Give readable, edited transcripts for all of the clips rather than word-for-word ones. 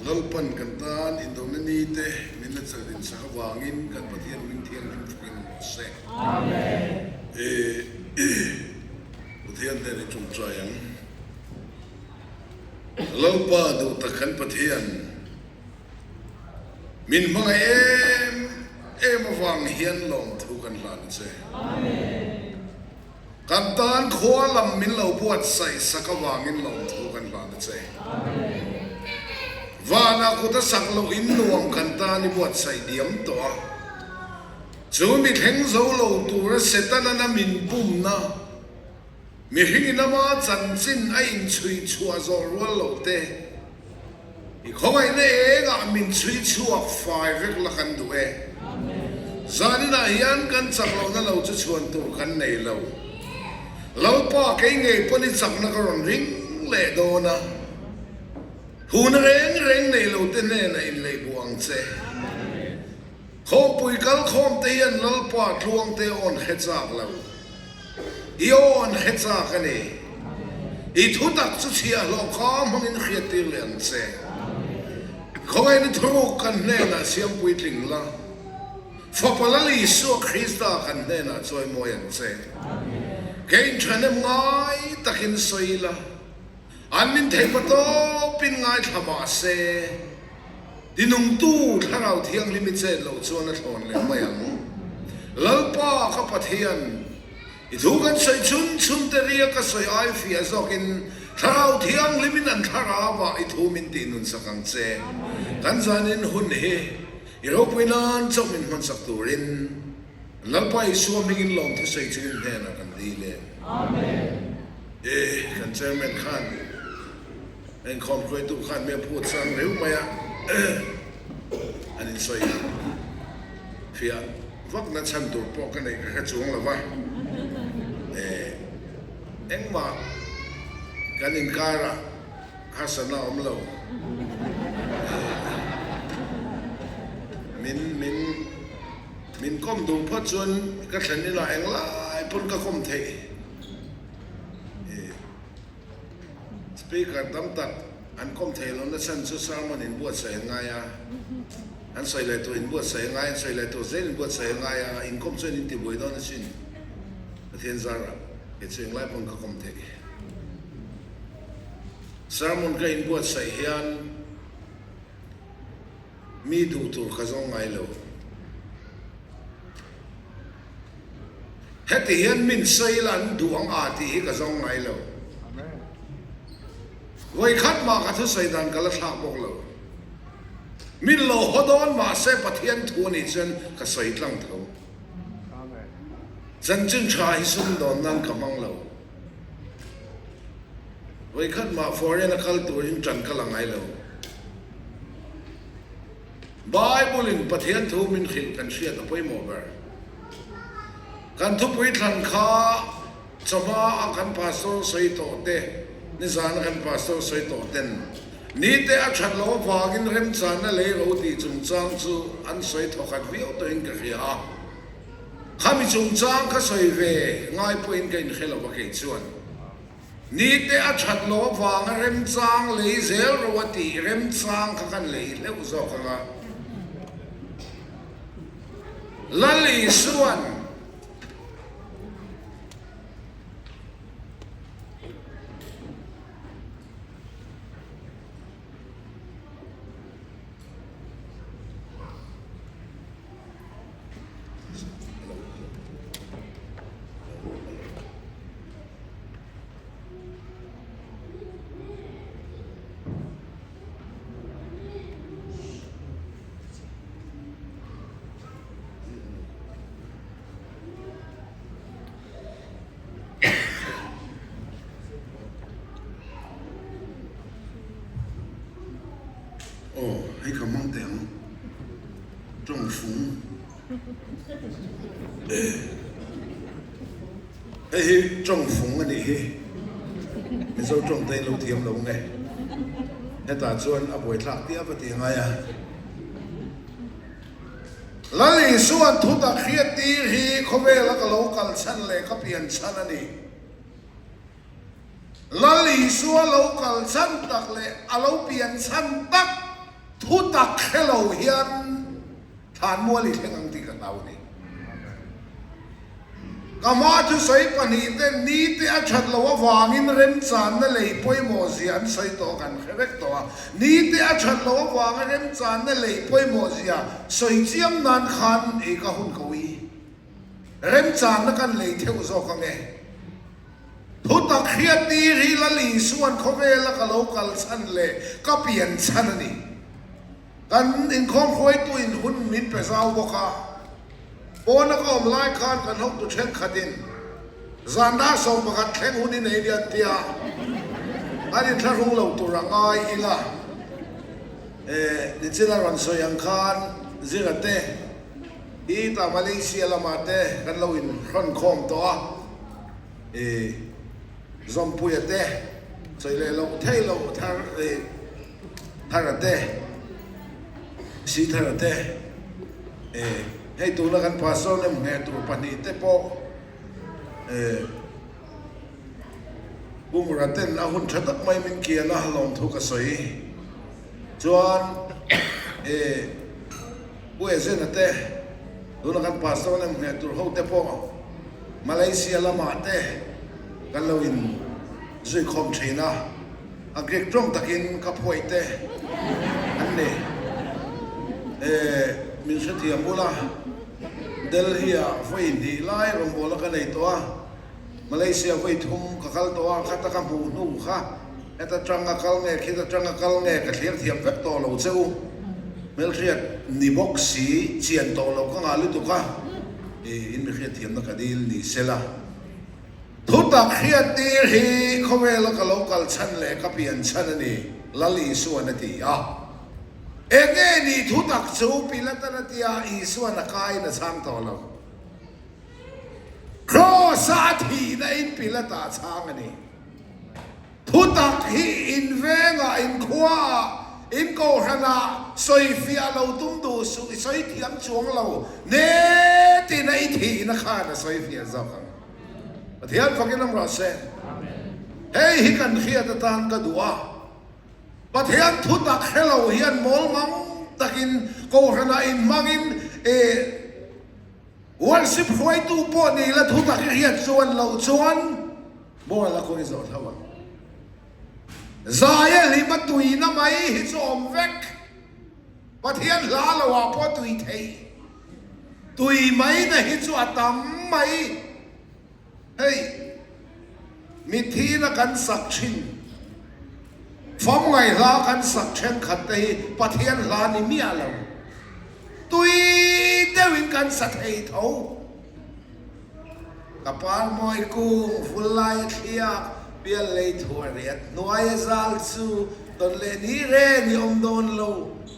Lalpan kan tan indona ni te min la chelh din sak avangin kan Pathian hming thianghlim fakin awm rawh se. Pathian hnenah i tawngtai ang. Lalpa duh tak kan Pathian min hmangaih em em avang hian lawmthu kan hlan a che. Kan tan khua lam min lo buatsaih sak avangin lawmthu kan hlan a che. Vanah kut a sak loh in nuam kan tan i buatsaih diam tawh a. Chu mi thleng zo lo tura Setana na min pumna, mihringin ama chanchin a inchhui chhuah zawh rual loh te, I khawngaihna engah min chhui chhuak fai vek la kan duh e. Zaninah hian kan chak lohna lo chu chhuan tur kan nei lo. Lalpa kei ngei pawn i chakna ka rawn ring leh dawn a. Huna reng reng nei lo te hnenah inleih buh ang che. Khawmpui kal khawm te hian Lalpa tluangte awn hre chak lo. I aw an hre chak a ni. I thutak chu chhiahhlawh kha hmangin hriattir leh ang che. Khawngaihna thuruk kan hnenah siam puitling la, Fapa Lal Isua Krista kan hnenah chawimawi ang che. Kei inṭhahnem ngai takin sawi la, an min theih patawpin ngaithla mah se, Tinungtu Thlarau Thianghlim i chet loh chuan a thlawn leh mai ang. Lalpa ka Pathian, i thu kan sawi chhun chhun te ria ka sawi ai fiah zawkin Thlarau Thianghlimin an thlarauah i thu min tih nunsak ang che. Kan zanin hun hi i ropui nan chauh min hmansak turin Lalpa Isua hmingin lawmthu sawi chungin hnenah kan dil e. Amen. E, kan Chairman khan. Inkhawm hruaitu khan mi a phut sang riau mai a, an insawi fiah vakna chhan tur pawh ka neih ka hre chuang lo va, engmah kan inkarah harsatna a awm lo, min min min kawm duh phawt chuan ka thlen inah englai pawn ka kawm theih. Speaker tam tak an kawm thei lo nachhan chu sermon in buatsaih a ngai a, an sawi leh tur in buatsaih a ngai, an sawi leh tur zel in buatsaih a ngai a, inkawm chuan in tibuai dawn asin. Pathian zarah kei chu englai pawn ka kawm thei. Sermon ka inbuatsaih hian mi duh tur ka zawng ngai lo. Heti hian min sawi la an duh ang a tih hi ka zawng ngai lo. Vawikhat mah ka thusawi dan ka la thlak bawk lo. Min lo haw dawn mahse Pathian thu a nih chuan ka sawi tlang tho. Chanchin tha hi sumdawn nan ka hmang lo. Vawikhat mah foreign a kal turin ṭan ka la ngai lo. Bible in Pathian thu min hrilh kan hriat a pawimawh ber. Kan thupui thlan kha chawhma a kan pastor sawi tawh te, nizan a kan pastor sawi tawh ten ni te a that loh avangin remchanna lei ro tih chungchang chu an sawi thawkhat viau tawhin ka hria a. Khami chungchang ka sawi ve ngai pawhin ka inhre lo va kei chuan. Ni te a that loh avanga remchang lei zel ro a tih remchang kha kan lei hleuh zawk ang a. Lal Isua'n Aw, hei ka hmang teh ang. Tawng fung. Hei hi tawng fung a nih hi. Mizo tawng te in lo thiam lo nge. Hetah chuan a buaithlak tiap a ti ngai a. Lal Isua'n thutak hriattir hi khawvela ka lo kal chhan leh ka pian chhan a ni. Lal Isua lo kal chhan tak leh a lo pian chhan tak. Thutak hre lo hian thlanmual i thleng ang tih ka hlau a ni. Ka hma thusawi pahnihte nite a that loh avangin remchanna lei pawimawh zia an sawi tawh kan hre vek tawh a. Nite a that loh avanga remchanna lei pawimawh zia sawi chiam nan khan ei ka hun ko i. Remchanna kan lei theuh zawk ange. Thutak hriattir hi Lal Isuan khawvela ka lo kal chhan leh ka pian chhan a ni. Kan inkhawm hruaituin hun min pe zau bawk a, pawna ka awm lai khan kan hotu thenkhatin zan dar 11 thleng hun i nei nia an ti a, an inthlahrung lo tur a ngai ila. Nichina rawn sawi ang khan Zira te hi ta Malaysia lamah te kan lo inhrawn khawm tawh a. I Zawmpuia te, sawi leh loh thei loh thar i Thara te, Si Thara te, i hei tuna kan pastor nem ngheh tur pahnihte pawh i Pu Mura ten a hun tha tak mai min kian a lawmthu ka sawi. Chuan i Pu Ezena te, tuna kan pastor nem ngheh tur ho te pawh Malaysia lamah te kan lo in zui khawm thin a, a Greek tawng takin ka phuaih te an ni. E, min hrethiam bula Delhi-ah vawi hnih lai rawngbawlna ka nei tawh a, Malaysia vawi thum ka kal tawh a, khata ka hmuh hnu kha heta tanga kal nge khita tanga kal nge ka thlir thiam vek tawh lo che u. Hmelhriat ni bawk si chian tawh lo ka ngah lutuk a, i in mi hriatthiamna ka dil ni sela. Thutak hriattir hi khawvela ka lo kal chhan leh ka pian chhan a ni, Lal Isuan a ti a. Enge ni thutak chu Pilatan a ti a, Isuan a kaiin a chhang tawh lo. Kraws-a a thihna in Pilata a chhang a ni. Thutak hi in vengah, in khuaah, in kohhranah sawifiah lo tum duh suh, i sawi thiam chuang lo, ne tina i thihna khan a sawifiah zawk ang. Pathian fakin awm rawh se. Hei hi kan hriat atan ka duh a, Pathian thutak hre lo hian mawlmang takin kohhranah inhmangin i Worship hruaitu pawh ni la thutak i hriat chuan loh chuan ball a kawi zawh tho ang. Zaia hlima tuina mai hi chu awm vek. Pathian hla lo ah pawh tui theih. Tui mai na hi chu a tam mai. Hei, mithiina kan sak thin, famngai hla kan sak thenkhat te hi Pathian hla ni miah lo. Tui deuhin kan sa thei tho. Ka parmawi kung vul lai a thliak, bial lei thuah riat hnuai a zal chu tawn leh ni reng i awm dawn lo.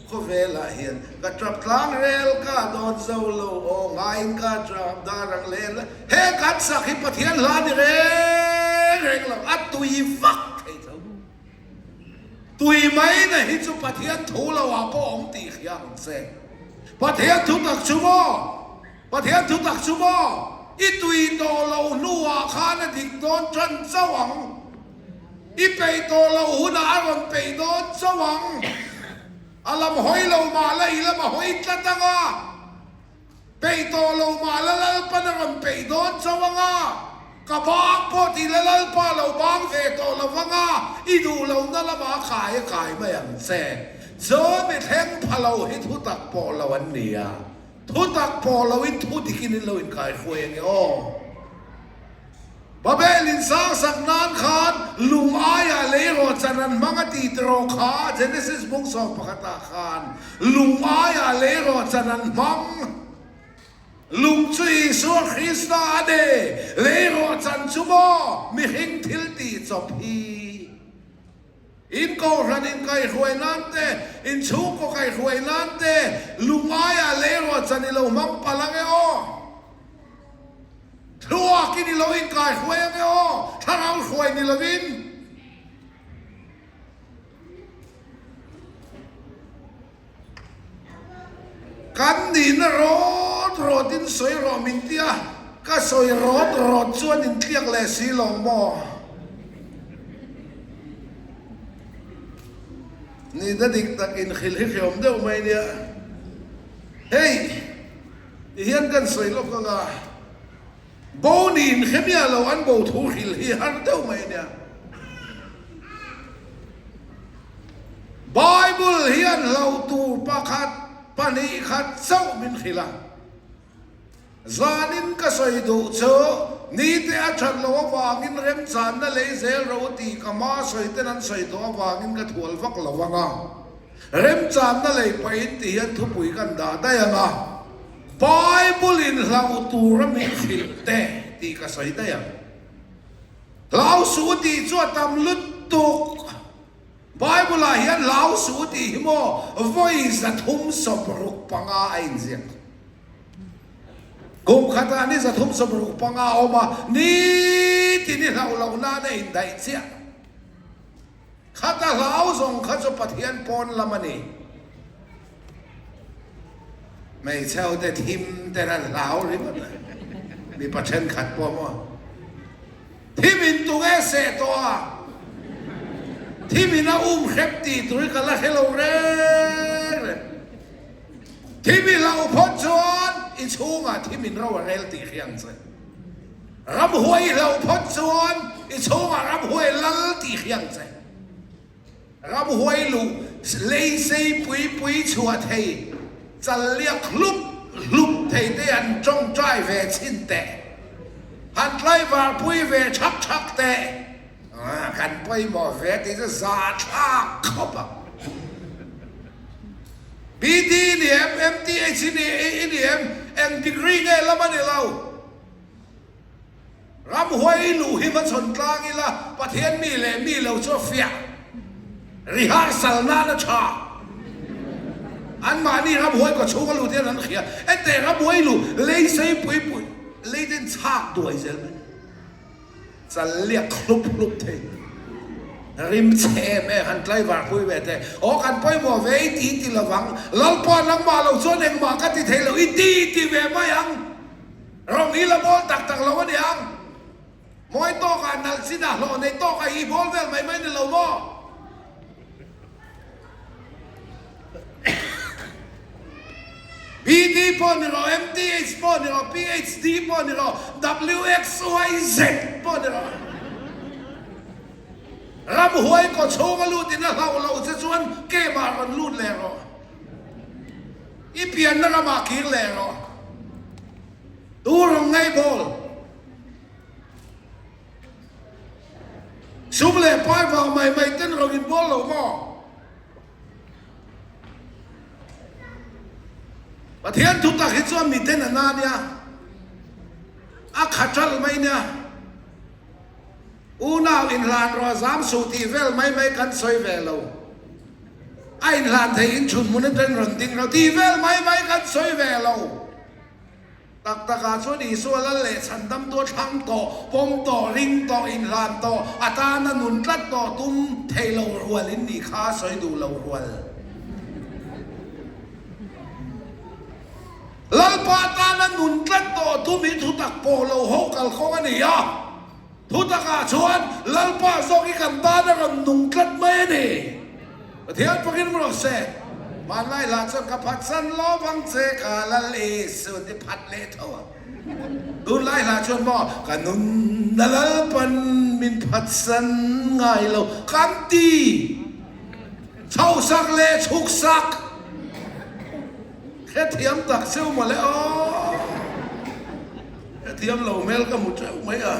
Khawvelah hian ka tap tlang rel ka dawn zo lo aw ngaiin ka tap dar ang len la he kan sak hi Pathian hla ni reng reng lo a tui vak thei tho tui mai na hi chu Pathian thu lo ah pawh awm tih hria ang che Pathian thu tak chu maw Pathian thu tak chu maw i tui tawh lo hnu ah khan a dik dawn tan chauh ang. I peih tawh loh hunah a rawn peih dawn chauh ang. A lam hawi lo mah la i lam a hawi tlat ang a. Peih tawh lo mah la Lalpan a rawn peih dawn chauh ang a. Ka bang pawh tih la Lalpa lo bang ve tawh lo vang a, i duh lohna lamah a kai a kai mai ang che. Chuan mi thleng pha lo hi thutak pawh lo an ni a. Thutak pawh loin thu dikin in lo inkaihruai a ni aw. Babel in sang sak nan khan lung aiah lei rawhchan an hmang a ti tiraw kha Genesis bung 11 ah khan lung aiah lei rawhchan an hmang. Lung chu Isua Krista a ni, lei rawhchan chu maw mihring thil tih chawp hi. In kohhran in kaihruai nan te, in chhungkaw kaihruai nan te lung aiah lei rawhchan i lo hmang palh ange aw. Thluak i ni loin kai hruai ange aw, thlarau hruai ni loin. Kan nihna rawt rawtin sawi rawh min ti a, ka sawi rawt rawt chuan in tliak leh si lo maw? Ni. Nihna dik tak inhrilh hi hreawm deuh mai nia. Hei, ti hian kan sawi lawk ang a, bo niin hre miah lo an bo thu hrilh hi har deuh mai nia. Bible hian hlauh tur pakhat, pahnih khat chauh min hrilh a. Zanin ka sawi duh chu nite a that loh avangin remchanna lei zel ro tih ka hma sawi ten an sawi tawh avangin ka thual vak lo ang a. Remchanna lei pahin ti hian thupui kan dah daih ang a, Bible in hlauh tura min hrilh te tih ka sawi daih ang. Hlau suh tih chu a tam lutuk. Bible ah hian hlau suh tih hi maw vawi 365 a inziak. Kum khatah ni 365 a awm a, nitin i hlauh loh nan a indaih chiah. Khata hlau zawng kha chu Pathian pawn lam a ni. Hmeichhe hote thim ten an hlau ringawt a, mipa thenkhat pawh maw. Thim in tunge seh tawh a, thim in a um hrep tih tur hi ka la hre lo reng reng. Thim i hlauh phawt chuan i chhungah thim in ro a rel tih hria ang che. Ramhuai i hlauh phawt chuan i chhungah ramhuai lal tih hria ang che. Ramhuai luh lei sei pui pui chhuah thei, chal liak hlup hlup thei te an tawngtai ve chhin teh. Han tlaivar pui ve thak thak teh. Kan pawimawh ve tih chu za thlak khawp ang. BD i ni em? MTH i ni em? Eng degree nge lam a ni lo? Ramhuai luh hi va chhawn tlang ila, Pathian mi leh mi lo chu a fiah. Rehearsal nan a tha. Anmahni ramhuai kaw chhunga lut hian an hria. Enteh ramhuai luh lei sei pui pui, lei ten chhak duai zel mai. Chal liak hlup hlup thei. Rim chhe em em han tlaivar pui ve te. Aw kan pawimawh ve i ti ti lovang. Lalpa nangmah lo chuan engmah ka ti thei lo i ti ti ve mai ang. Rawng hi la bawl tak tak lo a ni ang. Mawi tawkah nalh chinah hlawh nei tawkah hi bawl vel mai mai ni lo maw? BD pawh ni rawh, MTH pawh ni rawh, PHD pawh ni rawh, WXYZ pawh ni rawh. Ramhuai kaw chhunga lutin a hlauh loh che chuan kemah rawn lut leh rawh. I pianna ramah kir leh rawh. Tu rawn ngaih bawl. Sum leh pai vang mai mai ten rawn in bawl lo maw? Pathian thu tak hi chuan miten a na nia. A kha ṭalh mai nia. Unau inhlan rawh zam suh tih vel mai mai kan sawi ve lo. A inhlan thei in chhun hmun atang rawn ding rawh tih vel mai mai kan sawi ve lo. Tak takah chuan Isua lal leh chhandam tu a thlang tawh, pawm tawh, ring tawh, inhlan tawh, a tana nun tlat tawh tum thei lo rual in nih kha sawi duh lo rual. Lalpa tana nun tlat tawh tum hi thutak pawh lo ho kalkawng a ni a. Thutakah chuan Lalpa zawk hi kan tan a rawn nung tlat mai a ni. Pathian pakin rawh se. Hmanlai hla chuan ka phatsan lo vang che ka Lal Isu ti phat leh tho a. Tunlai hla chuan maw ka nun a Lalpan min phatsan ngai lo kan ti. Chhosak leh chhuksak. Hrethiam tak cheu mawle aw. Hrethiam lo hmel ka hmu teuh mai a.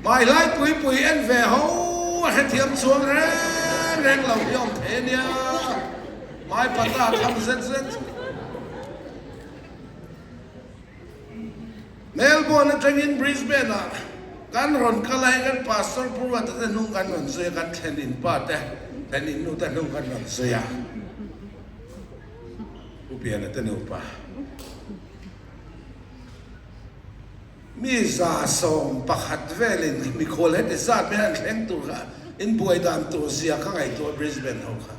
Hmaihlai pui pui en ve ho a hrethiam chuang reng reng lo hi awm thei a nia. Hmai pata tham zet zet. Melbourne atangin Brisbane ah kan rawn kal a, hei kan Pastor Pu Ruata te hnung kan rawn zui a, kan thlen in pa te, thlen in nu te hnung kan rawn zui a. Pu Piana te nupa. Mi 111 velin mikhual heti zat mai an thleng tur kha in buai dan tur zia ka ngaihtuah Brisbane ho kha.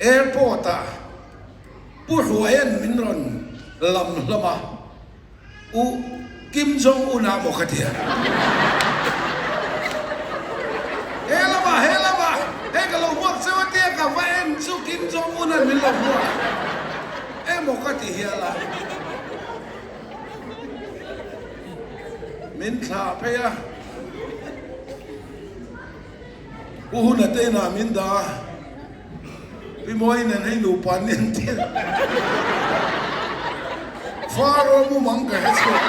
Airport ah Pu Hruaia'n min rawn lam hlawm a, U. Kim Jong Un ah maw ka ti a. He lamah, he lamah, hei ka lo hmuak cheu a tia ka va en chu Kim Jong Un an min lo hmuak emaw ka ti hial a. Min thlah phei a. Pu Huna te inah min dah a. Pi Mawi nen hei nupa an nen tir. Faro mumang ka hre chhuak.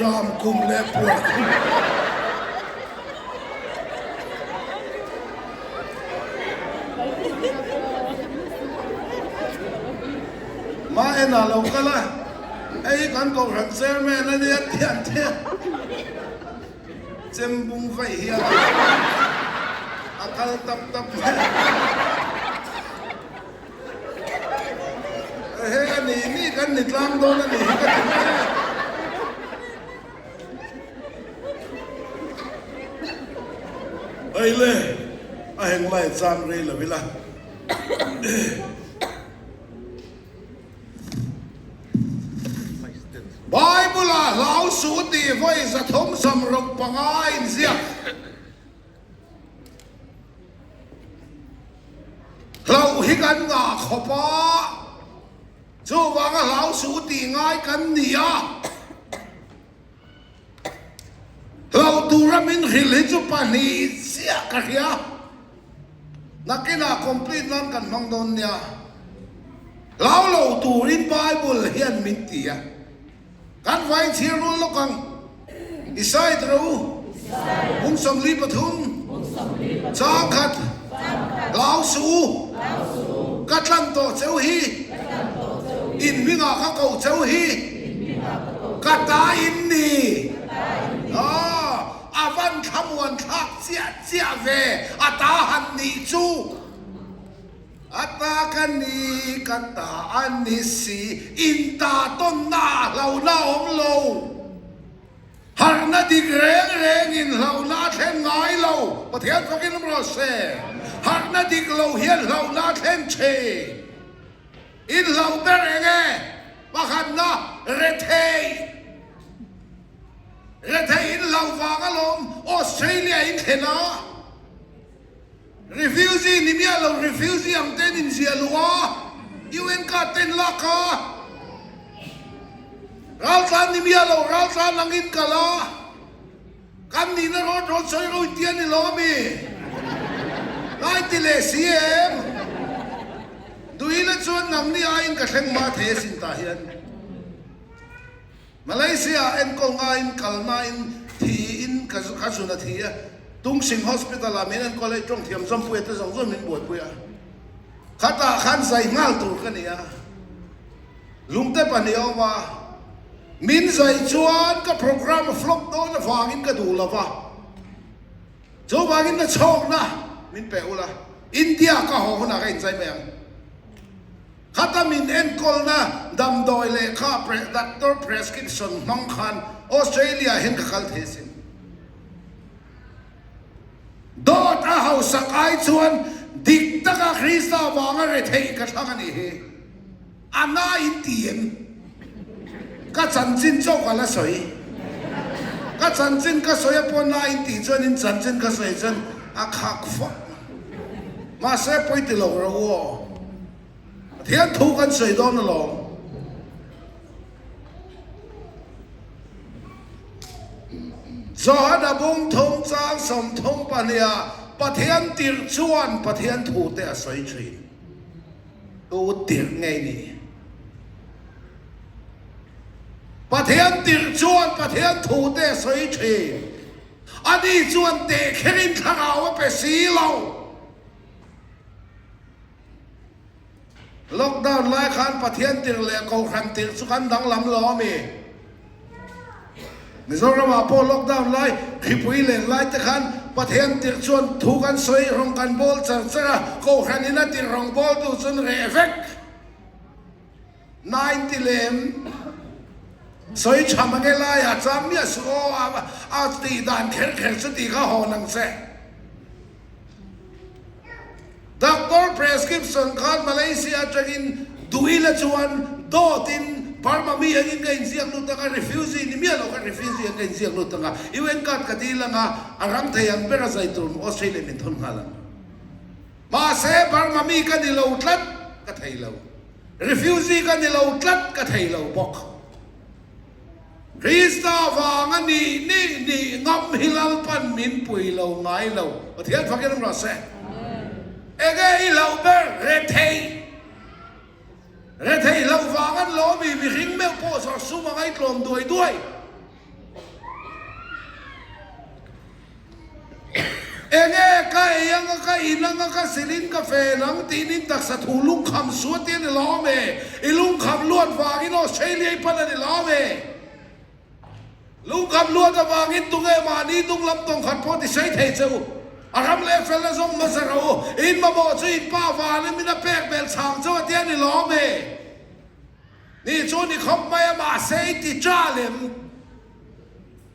Ṭam kum leh puar kum. Ma enah lo kal a, hei hi kan kohhran chairman a nia tiang tiang. Chem bung vaih hi a a kal tap tap mai a. Hei a nih nih kan ni tlang dawn a nih hi ka ti mai a. Hei le, a heng lai cham rei lo ila. Bible-ah hlau suh tih vawi 365 a inziak. Hlauh hi kan ngah khawp a, chuvanga hlau suh tih ngai kan ni a. Hlauh tura min hrilh hi chu pahnih chiah ka hria. Nakinah complete nan kan hmang dawn nia. Hlau lo turin Bible hian min ti a. Kan vai chhir rul lawk ang. Isai rawh u. Bung 43 chang khat hlau suh u. Ka tlan tawh cheu hi. In hmingah ka koh cheu hi. Ka ta in ni. Aw. A van thlamuan thlak chiah chiah ve, a ta han nih chu. A ta ka ni, ka ta a ni si, in ta tawnna ah hlauhna a awm lo. Harhna dik reng rengin hlauhna a thlen ngai lo, Pathian fakin awm rawh se. Harhna dik lo hian hlauhna a thlen thin. In hlauh ber eng e? Pakhatna, rethei. Rethei in hlauh vang alawm Australia in thlen a, refugee ni miah lo refugee ang ten in ziah luh a, UN card ten lak a, raltlan ni miah lo raltlan ang in kal a, kan nihna rawt rawt sawi ro in tia ni lo ami? Lai ti leh si em? Duhila chuan nangni aiin ka thleng hma thei asin tah hian. Malaysia ah enkawl ngaiin kalnain thiin ka zun a thi a, Tungsing Hospital ah min enkawl a, i tawng thiam zawmpuia te zawng zawng min buaipui a, khatah khan zai nghal tur ka ni a, lungte pahnih a awm a, min zai chuan ka program a flop dawn avangin ka duh lo va, chuvangin na chhawkna min pe ula, India ka haw hunah ka inzai mai ang. Khata min enkawlna damdawi lehkha doctor prescription hmang khan Australia hian ka kal thei asin. Dawt a hausak ai chuan dik taka Krista vanga retheih ka thlang a nih hi. A na in ti em? Ka chanchin chauh ka la sawi. Ka chanchin ka sawi a pawh na in tih chuan in chanchin ka sawi chuan a khak fak. Mahse pawi ti lo rawh u aw. Pathian thu kan sawi dawn alawm. Johana bung thum chang 32 ah Pathian tirh chuan Pathian thu te a sawi thin. Tu tirh ngei ni. Pathian tirh chuan Pathian thu te a sawi thin. Ani chuan tehkherin thlarau a pe si lo. Lockdown lai khan Pathian tirh leh Kohhran tirh chu kan danglam lo a mi. Mizoramah pawh lockdown lai, hripui len lai te khan Pathian tirh chuan thu kan sawi rawng kan bawl char char a, Kohhran in a tirh rawng bawltu chuan reh vek. 90 lem sawi tha mange laiah chang miah suh aw a tih dan kher kher chu tih kha hawn ang che. Doctor prescription khan Malaysia atangin duhila chuan. Dawtin Burma mi angin ka inziak lut anga, refugee ni miah lo kha refugee ang ka inziak lut anga, UN card ka dil anga, a ram thei ang ber a zai tur Australia min thawn nghal ang. Mahse Burma mi ka ni lo tlat ka thei lo. Refugee ka ni lo tlat ka thei lo bawk. Krista vanga nih nih nih ngam hi Lalpan min pui lo ngai lo. Pathian fakin awm rawh se. Enge i hlauh ber? Rethei. Rethei hlauh vang an lawm i mihring meuh pawh zawrh sum a ngaitlawm duai duai. Enge ka ei anga ka in anga ka silin ka fen ang tiin in taksa thu lungkham suat hi a ni lawm e. I lungkham luat vangin Australia i pan a ni lawm e. Lungkham luat avangin tunge mahni dung lam tawng khat pawh ti sawi thei che u. A ram leh fel a zawng hmasa rawh u. In mamawh chu in pa van in a pek bel chhang chauh a tia ni lawm e. Ni chu ni khawp mai a mahse i ti cha lem.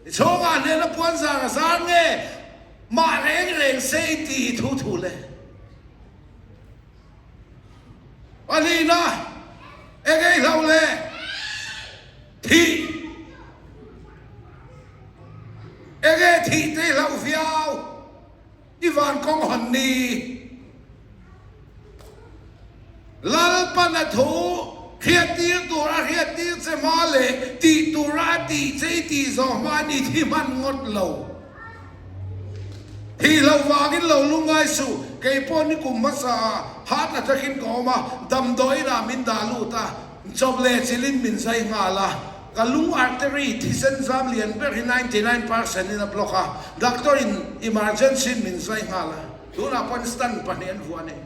I chhungah hnena puan zar a zar nge mah reng reng se i ti i thu thu le. Pahnihna, eng ei hlo le thih. Enge thih te i hloh viau, i van kawng hawn ni. Lalpan a thu hriattir tur a hriattir che hma leh tih tura a tih che i tih zawh hma ni thi hman ngawt lo. Thih loh vangin lo lungngai suh, kei pawh ni kum hmasa ah heart attack in ka awm a, damdawiin ah min dah lut a, chawp leh chilhin min zai nghal a, ka lung artery thisen zam lian ber hi 99 percent in a block a, doctor in emergency in min zai nghal a. Tunah pawhin stand pahnih an vuah a ni.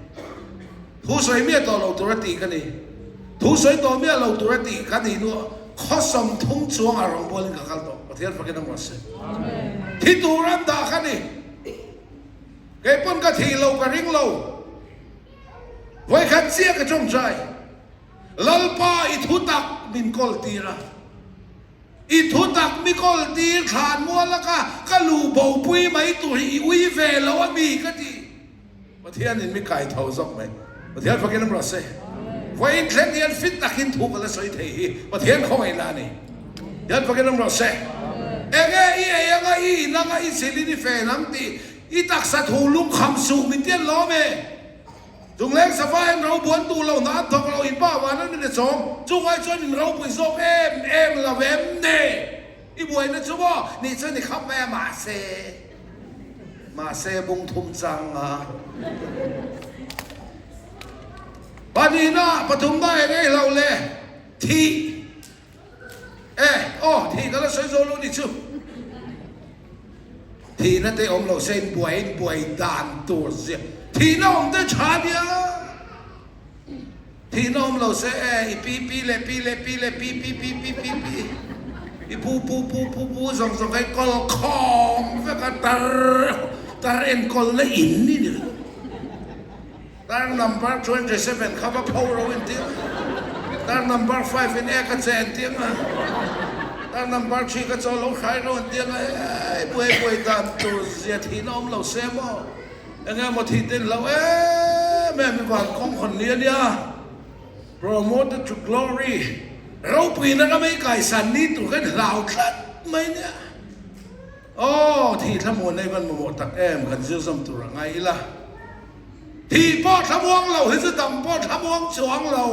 Thu sawi miah tawh lo tur a tih ka ni. Thu sawi tawh miah lo tur a tih ka ni hnuah khaw 30 chuangah rawngbawlin ka kal tawh. Pathian fakin a muah se. Thi tur an dah ka ni. Kei pawn ka thih lo ka ring lo. Vawikhat chiah ka tawngtai. Lalpa i thu tak min kawl tir a. I thu tak mi kawl tir thlan mual a ka ka luh bo pui mai tur hi i ui ve lo a mi ka ti. Pathian in mi kai tho zawk mai. Pathian fakin awm rawh se. Vawiin thleng hian fit takin thu ka la sawi thei hi Pathian khawngaihna a ni. Pathian fakin awm rawh se. Enge i ei anga i in anga i zilin i fen ang tih i taksa thu lungkham suh min ti an lawm e. Chungleng safa in robuan duh lo hna an thawk lo, in pa van an in a chawm. Chungai chuan in ropui zawk em em lo em ni? I buaina chu maw? Nih chuan i khap mai a, mahse, mahse bung thum chang a. Pahnihna, pathumna eng ei hlo le? Thih. E, aw, thih ka la sawi zo lo ni chu. Thihna te awm lo se in buai in buai dan tur zia. Thihna awm te tha nia. Thihna awm lo se e, i pi pi leh pi leh pi leh pi pi pi pi pi pi i pu pu pu pu pu zawng zawng kha i kawl khawm vek a tar tar enkawl na in ni ni. Tar number 27 kha va pho ro in tia, tar number five in ek a chen tia nga, tar number three kha chaw lo hrai ro in tia nga, hei buai buai dan tur zia thihna awm lo se maw, enge maw thih ten lo em em i van kawng hawn ni a nia, promoted to glory, ropuina ram ei kaisan ni tur kha in hlau tlat mai nia, aw thih thlamuan ei van mamawh tak em kan zir zawm tur a ngai ila. Thi pawh thlamuang lo hi chu dam pawh thlamuang chuang lo.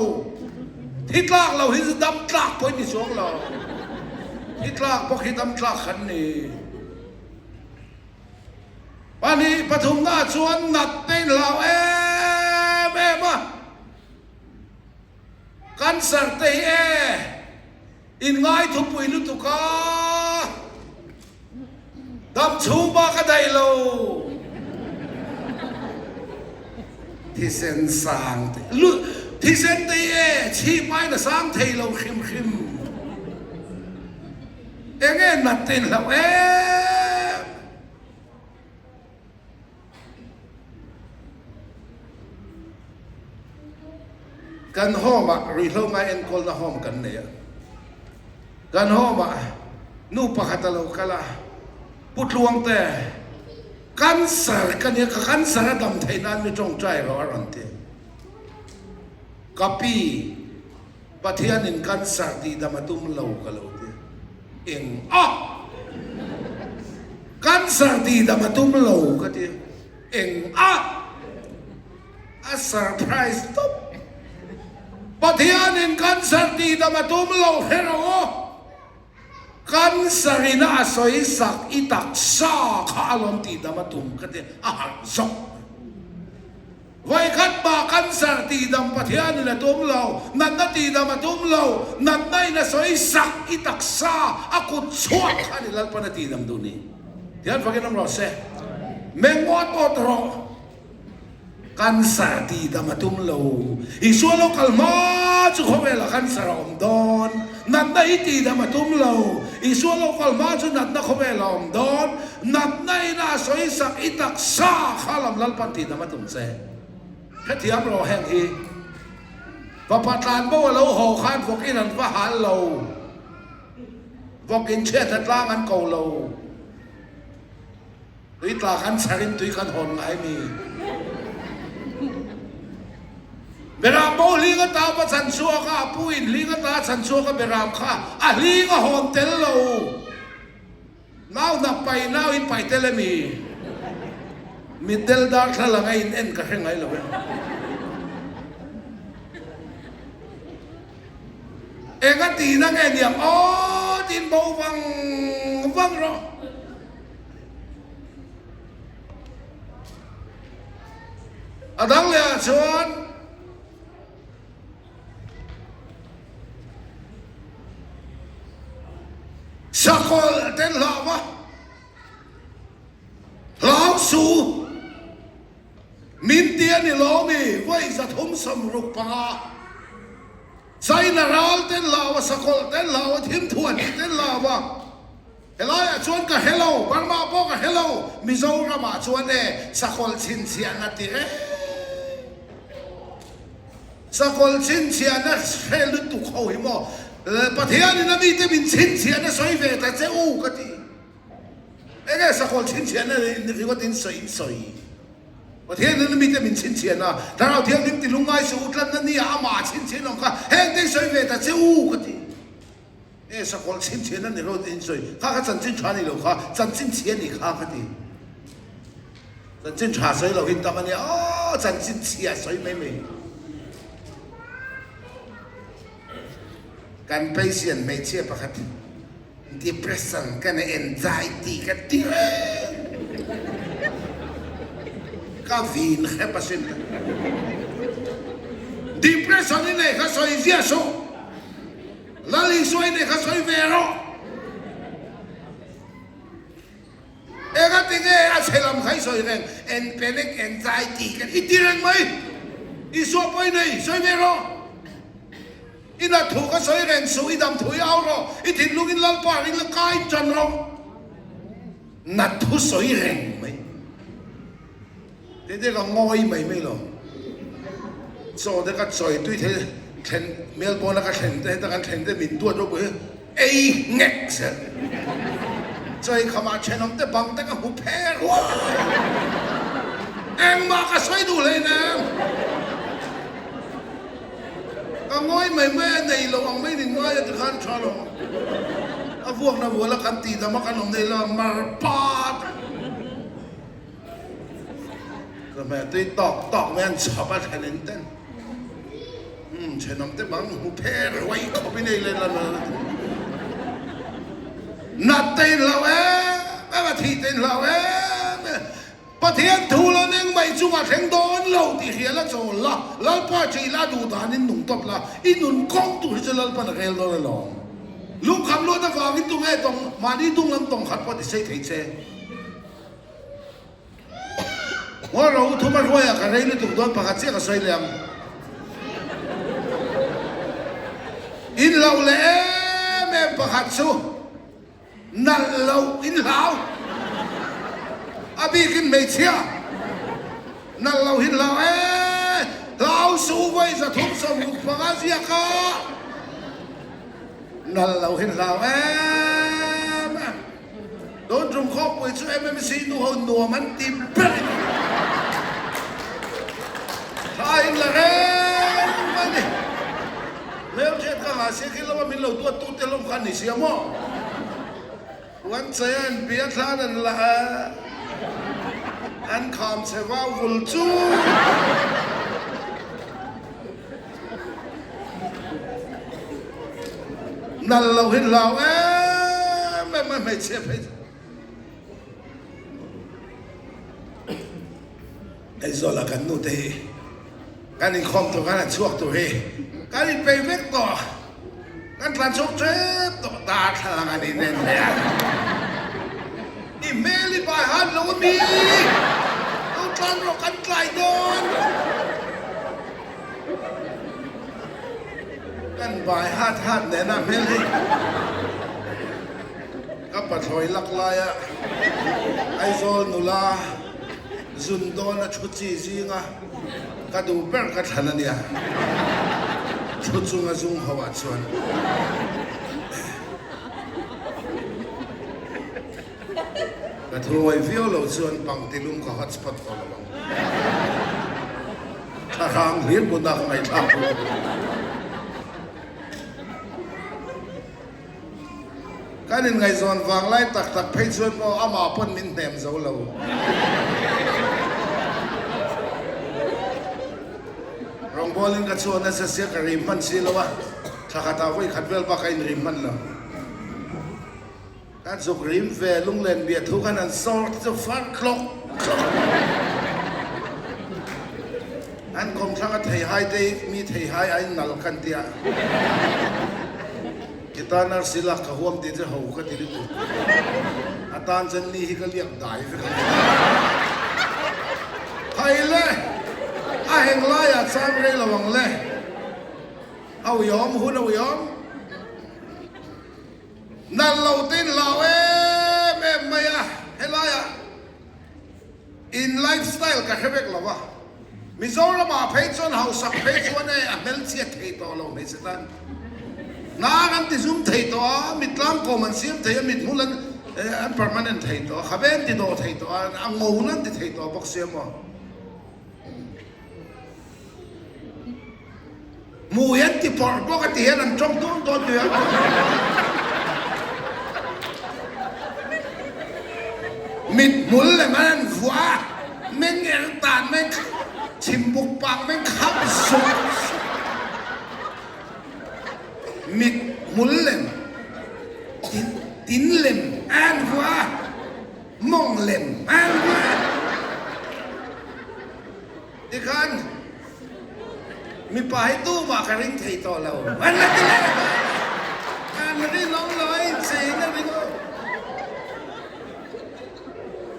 Thi tlak lo hi chu dam tlak pawh i ni chuang lo. Thi tlak bawk hi dam tlak kan ni. Pahnih pathumna chuan nat te in hlau em em a. Cancer te hi e in ngai thupui lutuk a. Dam chhung bak a daih lo. Thisen sang te lu thisen te hi e chhip aiin a sang thei lo hrim hrim. Enge nat te in hlauh em? Kan home ah ruihhlo ngai enkawlna home kan nei a. Kan home ah nu pakhat a lo kal a, Pu Tluangte, cancer ka nia, ka cancer a dam theih nan mi tawngtai rawh a rawn ti. Ka pi. Pathianin cancer tihdam a tum lo ka lo ti. Eng a! Cancer tihdam a tum lo ka ti. Eng a! A surprise tawp. Pathianin cancer tihdam a tum lo hre rawh aw. Cancer in a sawi sak i taksa kha a lawm tihdam a tum ka ti a harh zawk. Vawikhat mah cancer tihdam Pathian in a tum lo, natna tihdam a tum lo, natna in a sawi sak i taksa a kut chhuak kha ni Lalpan a tihdam duh ni. Tihian fakin awm rawh se. Meng awt awt rawh. Cancer tihdam a tum lo. Isua lo kal hma chu khawvelah cancer a awm dawn. Natna hi tihdam a tum lo. Isua lo kal hma chu natna khawvelah a awm dawn. Natna ina a sawi sak i taksa kha lam Lalpan tihdam a tum che. Hrethiam rawh heng hi. Fapa tlanbo a lo haw khan vawk in an va hal lo. Vawk in chhiatna tlang an ko lo. Tui tla kan chhar in tui kan hawn ngai mi. Beram bo hling ata va chan chhuak a, a pu in hling ata chan chhuak a beram kha a hling a hawn tel lo. Nau hnap pai nau in pai tel emi? Mitdel darthlalang a in en ka hre ngai lo e. Eng a tihna nge niang aw tiin bo vang vang rawh. A dang leh ah chuan sakawlh ten hlau va, hlau su min ti a ni lo mi vawi 365. China ral ten hlau a, sakawlh ten hlau a, thimthuan hi ten hlau a. Helaiah chuan ka hre lo, Burma pawh ka hre lo, Mizoramah chuan e sakawlh chhinchhiahna ti reng. Sakawlh chhinchhiahna hre lutuk ho hi maw Pathianin a mite min chhinchhiahna sawi ve ta che u ka ti. Enge sakawlh chhinchhiahna ringawt in sawi in sawi. Pathianin a mite min chhinchhiahna Thlarau Thianghlim ti lungngai suh u tlanna nia amah a chhinchhiah awm kha hengte i sawi ve ta che u ka ti. Nge sakawlh chhinchhian a ni lo tiin sawi kha kha chanchin tha ni lo kha chanchin chhia ni kha ka ti. Chanchin tha sawi lo hin tam a nia aw chanchin chhia sawi mai mai. Kan patient hmeichhia pakhat depression ka nei anxiety ka ti reng. Ka vin hrep asin. Depression i nei kha sawi ziah suh. Lal Isua i nei kha sawi ve rawh. Enga tinge a chhe lam kha i sawi reng, en panic anxiety kan i ti reng mai. Isua pawh i nei, sawi ve rawh. I nat thu kha sawi reng suh, i dam thu i au rawh, i thinlungin Lalpa ring la kai tan rawh. Nat thu sawi reng mai. Tete ka ngawi mai mai lo. Chaw te ka chawi tui thei thlen Melbourne a ka thlen te heta kan thlen te min duat ropui hi ei nghek zel. Chawi khamah thenawm te bang te ka hmu phe rual mai. Engmah ka sawi duh hleinem. Ka ngawi mai mai a nei lo ang mai nin ngai a tikhan tha lo. A vuakna vual a kan tihdam a kan awm nei lo a mar pat. Ka hmel tui tawk tawk mai an chhap a thlen in ten umm thenawm te bang hmu phe ruai khawp in ei leh la la la nat te in hlau em em a thih te in hlau em em Pathian thu lo neng mai chungah thleng dawn lo tih hria la chawl la Lalpa ṭih la duh dan in nung tawp la i nun kawng tur hi chu Lalpan a rel dawn alawm lungkham luat avangin tunge tawng mahni dung lam tawng khat pawh ti sei thei che. Ngawi ro u thuma hruaiah ka rei lutuk dawn pakhat chiah ka sawi leh ang. In hlauh leh em em pakhat chu nalh loh in hlau. A bikin hmeichhia nalh loh in hlau e hlau suh vawi 365 ziak a nalh loh in hlau em em. Tun tum khawpui chu MMC nu ho nuam an ti ber in tha in la reng a ni. Hmelhriat ka ngah sia khi lama min lo duat tu te hlawm kha ni sia maw? Puan chei a an bia thlan an la a, an kham chhe vau vul chu. Nal lo hi hlau em em a hmeichhia phei chu. Aizawl ah kan nu te hi kan inkhawm tur khan an chhuak tur hi kan inpeih vek tawh kan tlan chhuak tep tawh darthlalang an inen leh a i hmel i bai han lo ami lo tlan rawh kan tlai dawn kan bai hat hat nena hmel hi ka pathlawi lak laia Aizawl nula Zun dawn a thu chi zinga ka duh ber ka thlan a nia. Thu chunga zung ho ah chuan ka thu ngawi viau lo chuan pangti lum ka hotspot tawh lo ang. Thlahrang hlir buna ka ngaihthlak pawh. Kan inngaihzawn vang lai tak tak phei chuan maw amah pawn min hnem zo lo. Rawngbawlin ka chhuah nasa sia ka rim hman si lo a, thla khatah vawi khat vel bak a inrim hman lo. Ka zuk rim ve lunglen bia thu khan an sawr te chu far tlawk tlawk. An kawmthlang a theihai te hi mi theihai a innal kan tia. Ki tan arsi lak ka huam tih chu ho ka ti lutuk. A tan chuan ni hi ka liak dai vek a ni. Thai le, a heng laiah chuan rei lo ang le. A uiawm hun a uiawm. Nalh lo te in hlau em em mai a, helaiah in lifestyle ka hre vek lo a, Mizoram ah phei chuan hausak phei chuan e a hmelchhiat thei tawh lo hmeichhe tan hnar an ti zum thei tawh a, mitlang kawm an siam thei a, mithmul an an permanent thei tawh a, khabe an ti dawh thei tawh a, a ngo nan ti thei tawh bawk sia maw. Hmui an ti pawrh bawk a ti hian an tawng dawn dawn tih a. Mit hmul lem an an vuah a, meng er tan meng chhim buk pang meng kham suk suk. Mit hmul lem tin tin lem an vuah a, mawng lem an vuah a. Tikhan mipa hi tumah ka ring thei tawh lo. An la ti leh a, an rinawm lo a inchei na ringawt.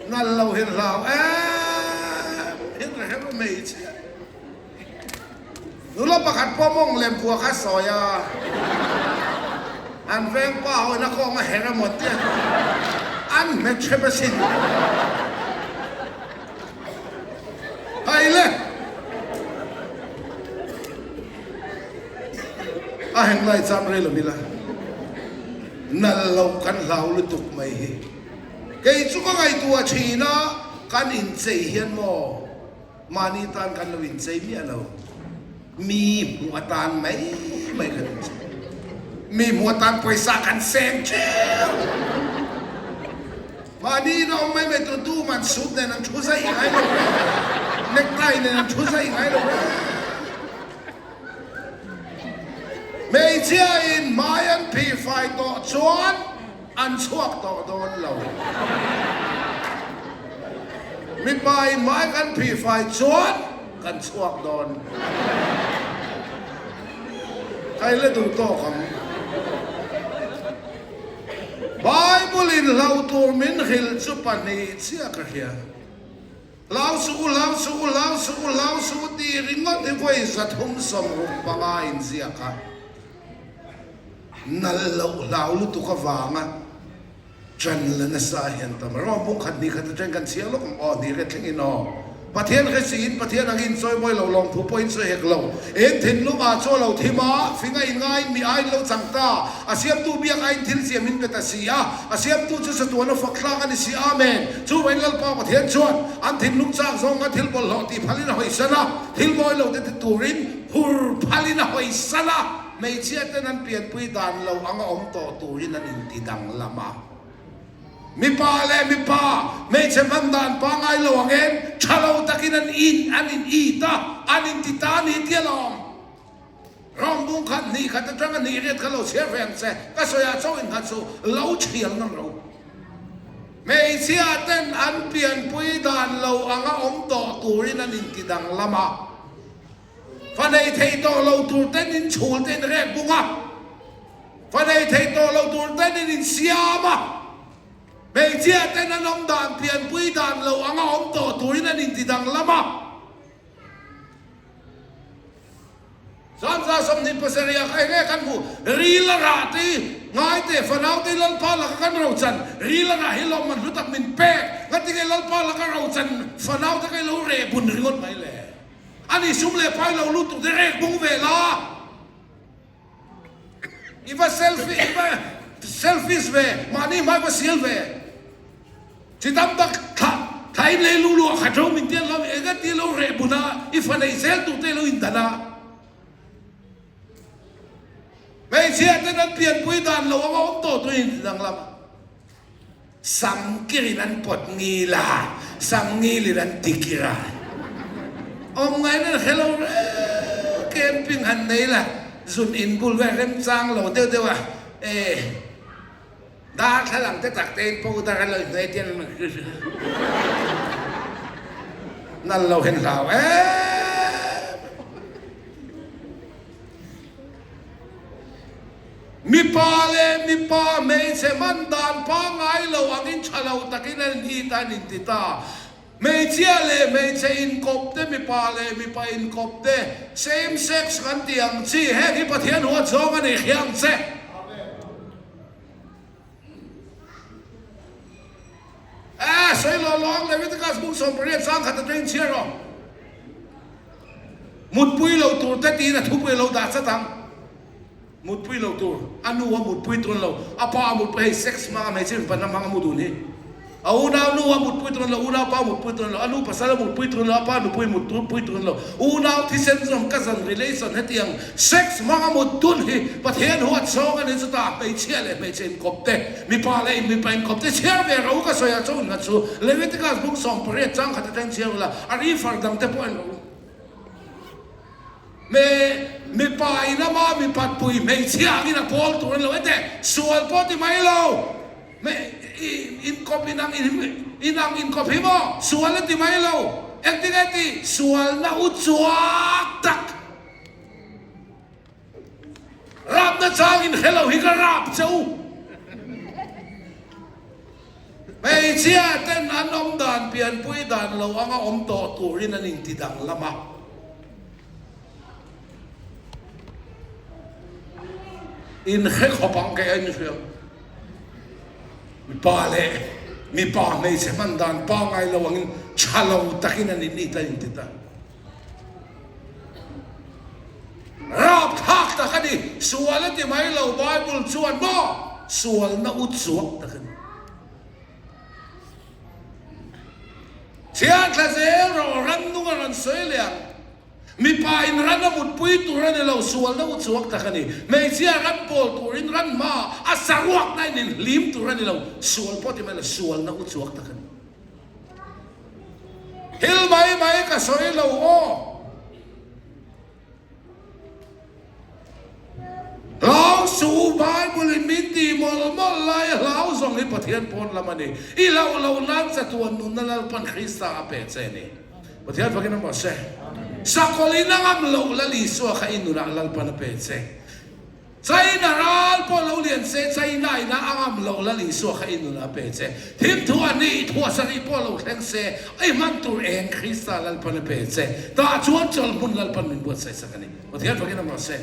Nal lo hin hlau em hin rem a hmeichhia. Nula pakhat pawh mawng lem khua kha sawi a, an veng pa ho in a kawng a her a maw tia an hmet hrep asin. Hai le! A heng lai cham rei lo ila, nal lo kan hlau lutuk mai hi. Kei chu ka ngaihtuah thin a, kan inchei hian maw mahni tan kan lo inchei miah lo, mi hmuh atan mai mai kan inchei. Mi hmuh atan pawisa kan seng theuh. Mahni in a awm mai mai tur tu man suit nen an thu zaih ngai lo reng, necktie nen an thu zaih ngai lo reng. Hmeichhia in hmai an phih fai tawh chuan an chhuak tawh dawn lo. Mipa in hmai kan phih fai chuan kan chhuak dawn. Ka in la duh tawk ang. Bible in hlau tur min hrilh chu pahnih chiah ka hria. Hlau suh u, hlau suh u, hlau suh u, hlau suh u tih ringawt hi vawi 365 in ziak a. Nalh loh hlau lutuk avanga ṭan la nasa hian tam a. Rawng bung khat hnih khat aṭang kan chhiar lawk ang aw, hnih riat thleng in aw. Pathian hre siin Pathian angin chawimawi lo lawmthu pawhin sawi hek lo. Eng thinlungah chu a lo thim a, fing a inngaiin mi aiin lo chang ta. A siamtu biak aiin thil siam in pe ta si a, a siamtu chu chatuan a fak thlak a ni si. Amen. Chuvangin Lalpa Pathian chuan an thinlung chak zawnga thil bawlhhlawh tih phalin a hawisan a, thil mawi lo te ti turin hur phalin a hawisan a. Hmeichhia ten an pianpui dan lo anga awm tawh turin an inti danglam a. Mipa leh mipa, hmeichhe hman dan pangngai lo angin tha lo takin an in an in it a, an inti ta a ni tia lawm. Rawng bung khat hnih khat atanga hnih riat kha lo chhiar ve ang che, ka sawiah chauh in khat chu lo thial ngam ro. Hmeichhia ten an pianpui dan lo anga awm tawh turin an inti danglam a. Fa nei thei tawh lo tur ten in chhul te in rek bung a, fa nei thei tawh lo tur ten in insiam a, hmeichhia ten an awm dan pianpui dan lo anga awm tawh turin an inti danglam a. Zanza 27 kha enge kan hmuh? Ril a rah te hi ngai teh fanau te hi Lalpa laka kan rochan, ril a rah hi lawmman hlu tak min pek, ngatinge Lalpa laka rochan fanau te kha i lo reh bun ringawt mai le? Ani sum leh pai lo lut tur te rek bung ve la. I va selfie, i va selfish ve, mahni hmai va sial ve. Chi tam tak thla, thla in lei lu luah khat ro min tial lo, eng a ti lo reh bun a, i fa nei zel tur te lo in dan a. Hmeichhia ten an pianpui dan lo anga awm tawh tur in danglam. Sam kirin an pawt ngil a, sam ngilin an ti kir a. Awm ngaina an hre lo reng, camping han nei la, zun in bul vel remchang lo deuh deuh a, e darthlalang te tak te in powder an lo inhnawih te an nal lo hen hlau em. Mipa leh mipa hmeichhe hman dan pangngai lo angin tha lo takin an inhit a, an inti ta. Hmeichhia leh hmeichhe inkawp te, mipa leh mipa inkawp te, same sex kan tih ang chi, heng hi Pathian huat zawng a nih khi ang che. A sawi lo lawng Leviticus bung 18 chang khat atangin chhiar rawh. Mutpui lo tur te tiin a thupui a lo dah chat ang. Mutpui lo tur, a nu a mutpui tur an lo, a pa a mutpui hei sex hmanga hmeichhe mipa hna hmanga mu dun hi. A unau nu a mutpui tur an lo, unau pa a mutpui tur an lo, a nu pasal a mutpui tur an lo, a pa nupui mutpui tur an lo, unau thisen zawm cousin relation hetiang sex hmanga mut dun hi Pathian huat zawng a ni chutah hmeichhia leh hmeichhe inkawp te, mipa leh mipa inkawp te chhiar ve ro ka sawi ah chuan nghat chu Leviticus bung 18 chang khat atang chhiar ula a refer dang te pawh en ro. Me mipa in ama mipat pui hmeichhia angin a pawl tur an lo ete sual pawh ti mai lo me inkawp inang inang inkawp hi maw sual a ti mai lo engtin nge ti sualna u chuak tak rapna chang in hre lo hi ka rap che u. Hmeichhia ten an awm dan pianpui dan lo anga awm tawh turin an inti danglam a. Inhre khawp ang kei a inhria. Mipa leh mipa hmeichhe hman dan pangngai lo angin tha lo takin an init a inti ta. Rapthlak tak a ni. Sual a ti mai lo Bible chuan maw sualna u chuak tak a ni. Chhiar thla zel rawh rannung a rawn sawi leh ang. Mipa in ran a mutpui tur a ni lo, sualna u chuak tak a ni. Hmeichhia ran pawl turin ran hma a saruakna in inhlim tur a ni lo, sual pawh ti mai lo, sualna u chuak tak a ni. Thil mai mai ka sawi lo aw. Hlau suh Bible in min ti mawlh mawlh lai a hlau zawng hi Pathian pawn lam a ni. I hlauh loh nan chatuan nunna Lalpan Krista a pe che a ni. Pathian fakin a mawh se. Sakawlh in a ngam loh Lal Isua kha i nunah Lalpan a pe che. China ral pawh lo lian se, China ina a ngam loh Lal Isua kha i nun a pe che. Thim thu a nih, thu a sarih pawh lo thleng se, i hman tur eng Krista Lalpan a pe che. Tah chuan chawlhmun Lalpan min buatsaih sak a ni. Pathian fakin awm rawh se.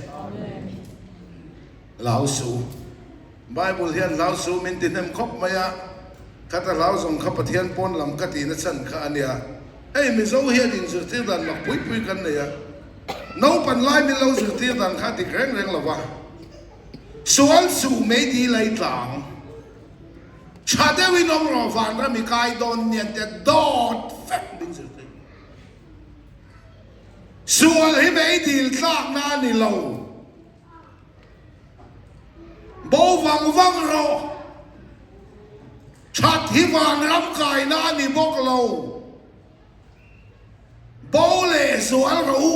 Hlau su. Bible hian hlau su min ti hnem khawp mai a, khata hlau zawng kha Pathian pawn lam ka tihna chhan kha a nia. Hei Mizo hian inzirtir dan mak pui pui kan nei a. Naupan lai min lo zirtir dan kha dik reng reng lo va, sual suh mei dil a i tlang. Tha deuhin awm rawh vanram i kai dawn nian te dawt vek min zirtir. Sual hi mei dil tlakna a ni lo. Bo vang vang rawh. That hi vanram kaina a ni bawk lo. Bo leh zual rawh u.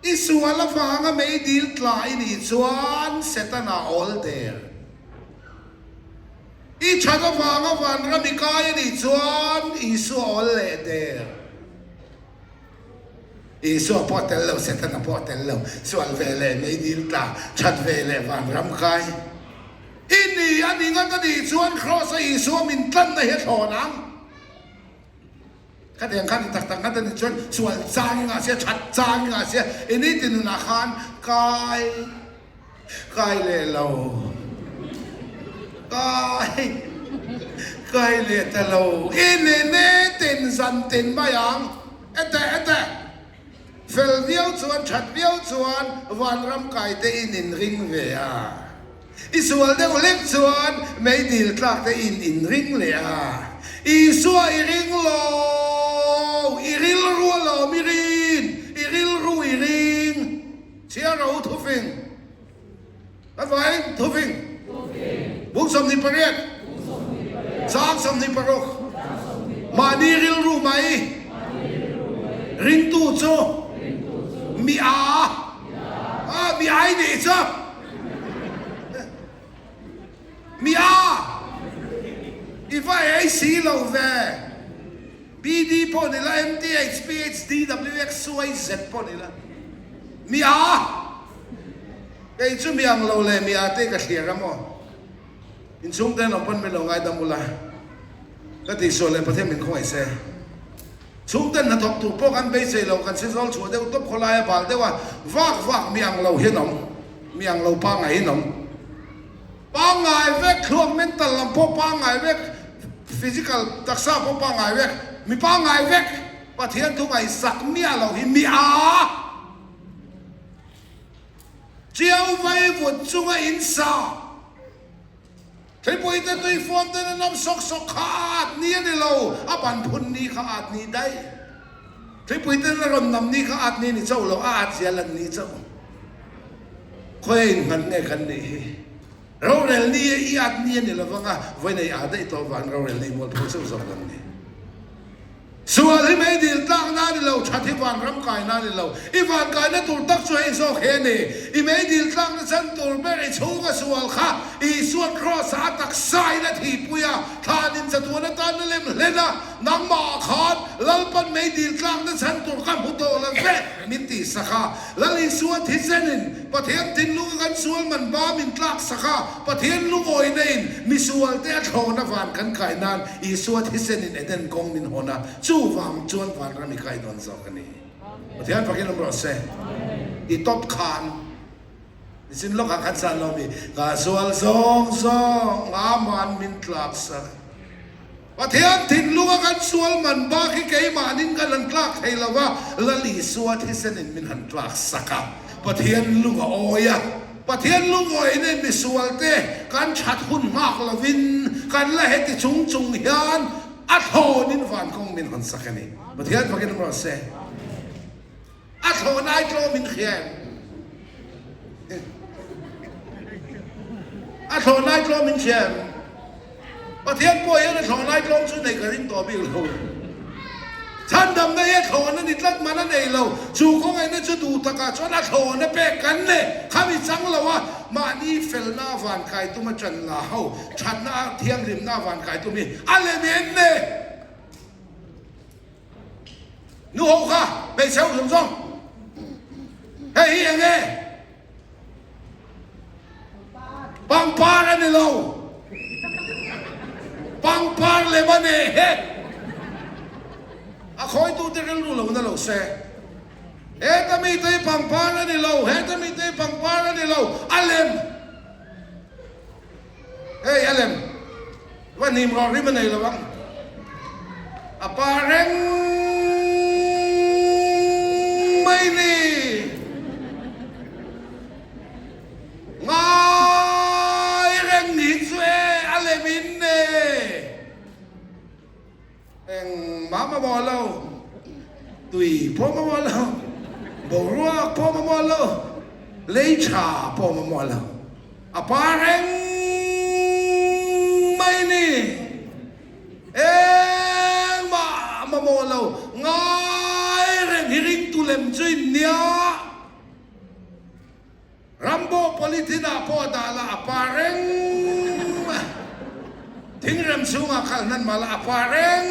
I sual avanga meidil tla i nih chuan Setana awl der. I that avanga vanram i kai a nih chuan Isua awl leh der. Isua pawh tel lo, Setana pawh tel lo, sual ve leh meidil tla, that ve leh vanram kai i ni a ni ngat a nih chuan Kraws-a Isua min tlanna hi a thlawn ang. Khatiang khan i tak tak ngat a nih chuan sual chang i ngah sia, that chang i ngah sia, i ni ti nunah khan kai kai leh lo, kai kai leh ta lo, i ni ni tin zan tin mai ang, ete ete, fel viau chuan that viau chuan vanram kai te in inring ve a. I sual deuh hlek chuan meidil tlak te in inring leh a. Isua i ring lo, i rilru a lawm i rin, i rilru i ring. Chhiar ro thufing. Ka vain thufing. Bung 28. Chang 26. Mahni rilru mai. Ringtu chu mi a. A mi ai nih chu. Mi a! I va ei si lo ve. BD pawh ni la, MD, HP, HD, WX, Y, Z pawh ni la. Mi a! Kei chu mi ang lo leh mi a te ka thlir a maw? Inchhung te an awm pawn min lo ngaidam ula. Ka tihsual leh Pathian min khawngaih se. Chhungten hnathawk tur pawh kan beisei lo, kan sizawl chhuah deuh tawp khawlai a bal deuh a, vak vak mi ang lo hian awm, mi ang lo pangngai hian awm. Pangngai vek, thluak mental lam pawh pangngai vek, physical taksa pawh pangngai vek, mi pangngai vek, Pathian thu ngaihsak miah lo hi mi a chiau vai vut chunga in sa. Theipuite tui fawn ten an awm sawk sawk kha a at ni a ni lo, a ban phun ni kha a at ni daih. Theipuite a rawn nam ni kha a at ni ni chauh lo, a at zial an ni chauh. Khawi a innghat nge kan nih hi? Rorel ni i at ni a ni lovang a, vawi nei aa daih tawh avangin rorel nei mualpho chauh zawk an ni. Sual hi meidil tlakna a ni lo, that hi vanram kaina a ni lo. I van kaina tur tak chu hei zawk hi a ni. I meidil tlakna chan tur ber i chhunga sual kha Isua'n Kraws-ah a taksain a thihpui a, thlanin chatuan atan a lem hlen a, nangmahah khan Lalpan meidil tlakna chan tur ka hmu tawh lo ve min tihsak a. Lal Isua thisenin Pathian thinlunga kan sual man ba min tlaksak a, Pathian lungawina in misualte a thlawna van kan kai nan Isua thisenin Eden kawng min hawn a, chuvang chuan vanram i kai dawn zawk a ni. Pathian fakin awm rawh se. I tawp khan nichin lawkah khan san lo mi, ka sual zawng zawng aman min tlaksak. Pathian thinlunga kan sual man bak hi keimahnin kan han tlak thei lo va, Lal Isua thisenin min han tlak sak a, Pathian lung a awi a. Pathian lung awi nen misualte kan that hun nghak lovin kan la heti chung chung hian a thlawnin van kawng min hawn sak a ni. Pathian fakin awm rawh se. A thlawn ai tlawm in hria em? A thlawn ai tlawm in hria em? Pathian pawh hian a thlawn ai tlawm chu nei ka ring tawh bik lo. Chhandamna hi a thlawn a ni tlat man a nei lo. Chu kawngaihnna chu duh takah chuan a thlawn a pek kan le. Khami chang lo a mahni felna a van kai tum a ṭan la ho, ṭhatna a thianghlimna a van kai tum hi a lem en le. Nu ho kha hmeichhe ho zawng zawng hei hi eng nge? Pangpar a ni lo. Pangpar lem a nei he. A khawitute rilru lo na lo se. Heta mite hi pangpar a ni lo, heta mite hi pangpar a ni lo, a lem. Hei a lem va hnim rawh rim a nei lo ang. A pa reng mai ni. Ngai reng ni chu e a lem in ne. Engmah mamawh lo, tui pawh mamawh lo, boruak pawh mamawh lo. Lei tha pawh mamawh lo. A pa reng mai ni. Engmah mamawh lo. Ngai reng hi ringtu lem chu in nia. Rambo polythene ah pawh dah la a pa reng mai. Thingrem chhungah khalh hnan mah la a pa reng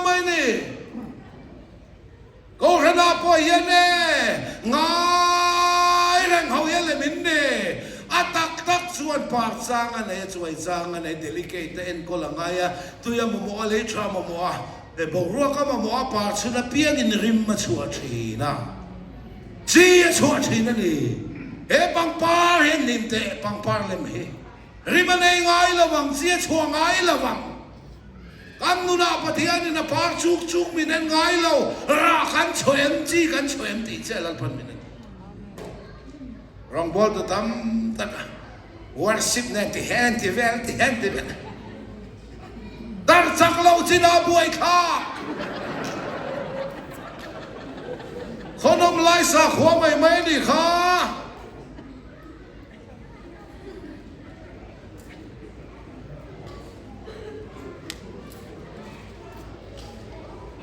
mai ni. Kohhran ah pawh hian e ngai reng ho hian lem in ni. A tak tak chuan par chang a nei a, chuai chang a nei, delicate a enkawl a ngai a, tui a mamawh a, lei tha a mamawh a, boruak a mamawh a, par chhun apiangin rim a chhuah thin a. Chi a chhuah thin a ni. He pangpar hian hnim teh pangpar lem hi rim a nei ngai lo vang, chi a chhuah ngai lo vang. Kan nunah Pathianin a par chuk chuk min en ngai lo, rah kan chhuah em, chi kan chhuah em tih chiah Lalpan min en. Rawngbawltu tam tak a worship nen ti hen ti vel ti hen ti vel. Dar chak lo chin ah buai thlak. Khawnawm lai sakhua mai mai a nih kha.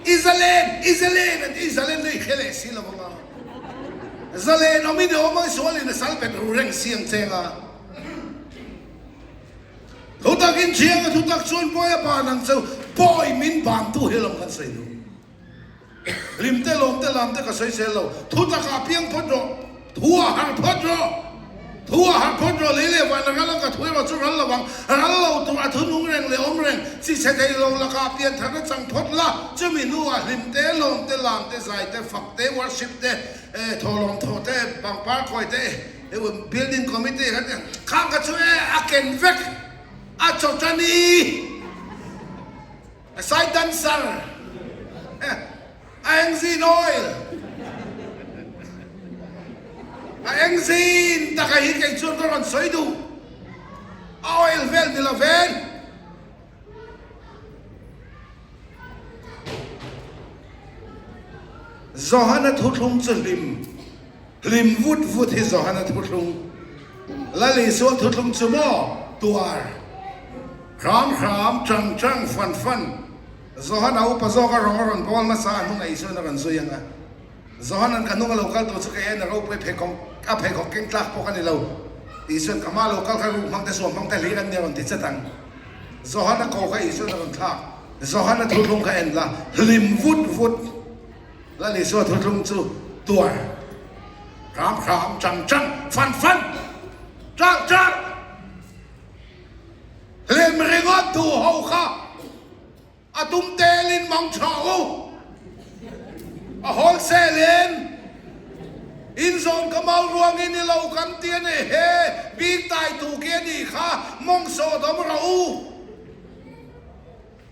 I zalen, i zalen an ti, i zalen na i hre leh si lo anga. Zalen awm in i awm ang sual in a sal bet ru reng si ang cheng a. Thutak in thiang a thutak chuan pawi a ban ang cheu, pawi min bantu hi lawm kan sawi duh. Hlim te lawm te lam te ka sawi sel lo, thutak ah piang phawt rawh, thu ah harh phawt rawh, thu ah harh phawt rawh, lei leh van a ral ang ka thu erawh chu ral lo ang, ral lo tur a thu nung reng leh awm reng, chi chhe thei lo lakah pian thar na chang phawt la, chumi hnu ah hlim te lawm te lam te zai te fak te worship te thawhlawm thawh te pangpar khawi te Building committee kha khang kha chu e a ken vek a chawchani a side dancer a engine oil a engine taka hi kei chuan ka rawn sawi duh a oil vel ni lovin. Johana thuthlung chu hlim hlim vut vut hi Johana thuthlung Lal Isua thuthlung chu maw tuar hram hram chang chang fan fan Johana upa zawka rawng a rawn bawl hmasa a hnungah Isuan a rawn zui ang a Johanan ka hnung a lo kal tur chu kei en a ropui pheikhawk a pheikhawk keng tlak pawh ka ni lo Isuan ka hma lo kal kha ruk hmang te suam hmang te hlir an nia rawn ti chat ang. Johana ko kha Isuan a rawn thlak. Johana thuthlung kha en la, hlim vut vut. Lal Isua thuthlung chu tuar, hram hram, chang chang, fan fan, chal chal. Hlim ringawt duh ho kha a tum telin mang tha u. A wholesale in inzawn ka mau ruangin i lo kan ti a ni he, bik tai tu khi a nih kha, mawng sawh dawm rawh u.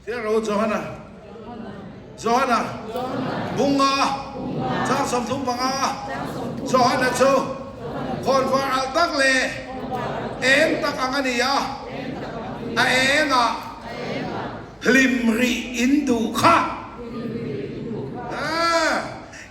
Hria rawh u Johana, Johana, Bunga, chang 35, Johana chu khawnvar alh tak leh eng tak ang a ni a, a engah Hlim rih in duh kha.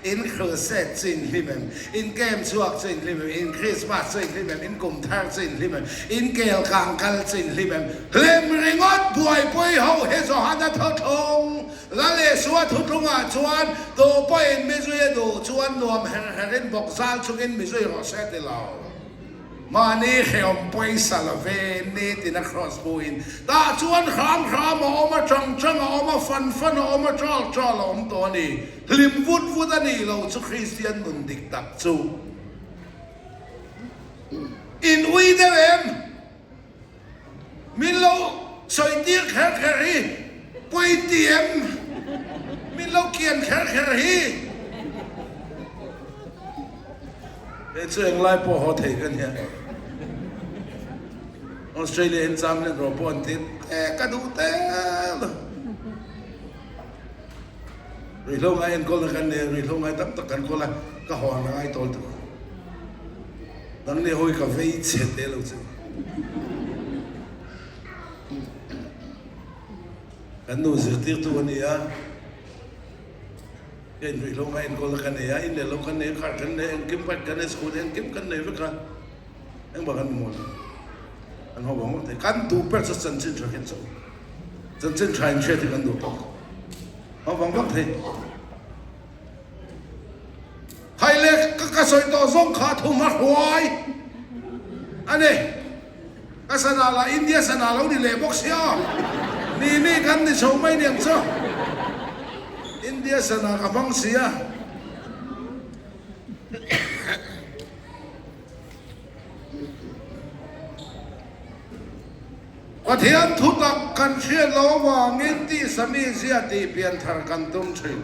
In crusade chu in hlim em? In camp chhuak chu in hlim em? In Christmas chu in hlim em? In kum thar chu in hlim em? In kel kang kal chu in hlim em? Hlim ringawt buaipui ho hi Johana thuthlung la leh sua thuthlungah chuan duh pawhin mi zui a duh chuan nuam her herin bawk zal chungin mi zui rawh se ti lo. Mahni hrehawm pawisa la ve nitin a cross bu in tah chuan hram hram a awm a, chang chang a awm a, fan fan a awm a, chal chal a awm tawh a ni. Hlim vut vut a nih loh chu Kristian nun dik tak chu. In ui deuh em? Min lo sawi tir kher kher hi pawi ti em? Min lo kian kher kher hi. Hei chu englai pawh haw thei ka nia. Australia in cham let rawh pawh an ti e ka duh tel. Ruihhlo ngai enkawlna kan nei a, ruihhlo ngai tam tak kan kawl a, ka haw ang a ngai tawl tuk. Nang nih hawi ka vei chhe te lo chu. Kan nu zirtirtu a ni a. Ka inruihhlo ngai enkawlna ka nei a, in leh lo kan nei a, car kan nei a, engkim bike kan nei a, scooty engkim kan nei vek a, engmah kan mamawh lo. Kan haw vang vang thei. Kan duh ber chu chanchin tha hian chauh. Chanchin tha inhriat hi kan duh tawk. Haw vang vang thei. Khai le ka ka sawi tawh zawng kha thu hma hruai a ni. Ka sana lah India sana lo ni leh bawk sia. Ni ni kan ni chho mai niang chu. India sana ka hmang sia. Pathian thutak kan hriat lo avangin tisa mizia tih pianthar kan tum thin.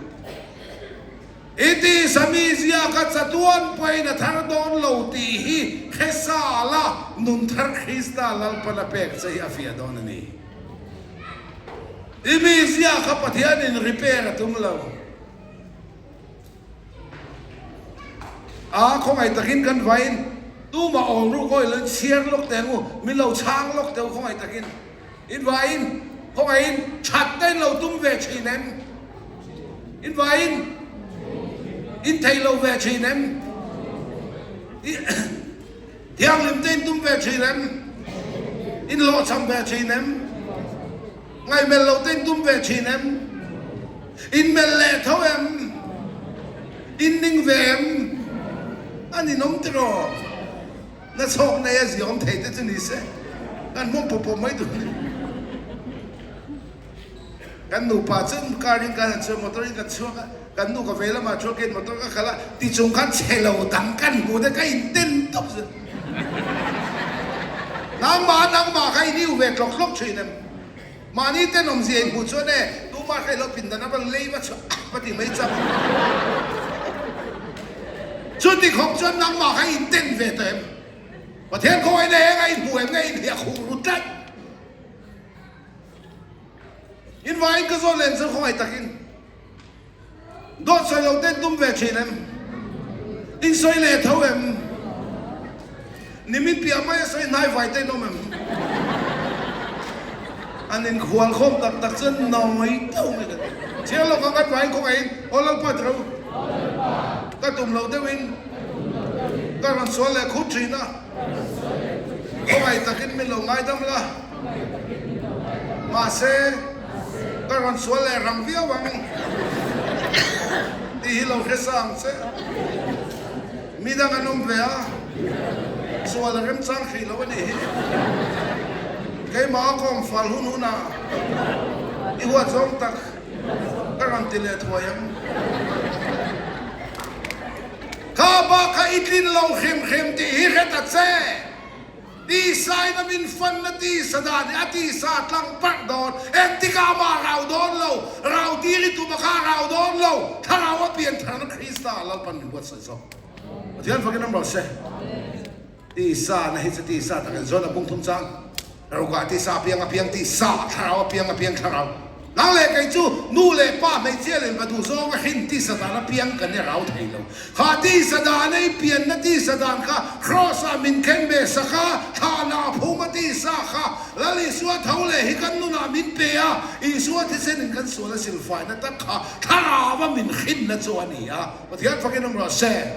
I tisa mizia ka chatuan pawhin a thar dawn lo tih hi hre-sala nun thar Krista Lalpan a pek che hi a fiah dawn a ni. I mizia kha Pathianin repair a tum lo. A khawngaih takin kan vain tumah awl ruk awi lo in chhiar lawk teh ang u, min lo chhang lawk teh u khawngaih takin in vain khawngaihin that te in lo tum ve thin em? In vain in thei lo ve thin em? Thianghlim te in tum ve thin em? In hlawhchham ve thin em? Ngaihmelh lo te in tum ve thin em? In melh leh tho em? In ning ve em? A ninawm tiraw? Na chhawk nei a ziawm thei te chu ni se, kan hmawm pawp pawp mai tur a ni. Kan nupa chuan car in kan han chhuak, motor in kan chhuak a, kan nu ka vei lamah chhuak in motor ka khalh a, tichung khan chhe lo dang kan hmu te ka inten tawp zel. Nangmah nangmah kha i niu ve tlawk tlawk thin em? Mahni tenawmzia inhmuh chuan e, tumah hre lo pindan a va lei va chhuah ah va ti mai chak. Chuti khawp chuan nangmah kha inten ve tawh em? Pathian khawngaihna eng a inhmuh em nge inhliah khuh ru tlat? Invaiin ka zawn lem chuan khawngaih takin dawt sawi lo ten tum ve thin em? In sawi leh tho em? Nimin piah mai a sawi hnai vai te in awm em? An inkhual khawm tak tak chuan nawi deuh mai ka ti. Chhiar lo kha kan vaiin khawngaihin aw Lalpa ti ro. Ka tum lo deuhin ka rawn sual leh khut thin a. Khawngaih takin min lo ngaidam la. Mahse, ka rawn sual leh rang viau ang tih hi lo hre sa ang che. Mi dang an awm ve a, sual a remchang hrih lo a nih hi. Keimah a kawm fal hun hunah i huat zawng tak ka rawn ti leh thuai ang. Kha bak kha i tlin lo hrim hrim tih hi hre ta che. Tisain a min fanna tisa dan hi a tisa tlang parh dawn. Engtikah mah a rau dawn lo. Rau tir i tum a kha a rau dawn lo. Thlarau a pian tharna Krista ah Lalpan min buatsaih zawk. Pathian fakin awm rawh se. Tisa na hi chu tisa takin zawn a bung thum chang. Rauka tisa a piang a piang tisa, thlarau a piang a piang thlarau. Nang leh kei chu nu leh pa hmeichhia leh va duh zawng a hrin tisa dan a piang kan i rau thei lo. Kha tisa dan a i pianna tisa dan kha Kraws ah min khen ve sak a, thla lah phum a tisa kha Lal Isua tho leh hi kan nunah min pe a, Isua thisen in kan sual a silfaina tak kha thlarau a min hrinna chu a ni a. Pathian fakin awm rawh se.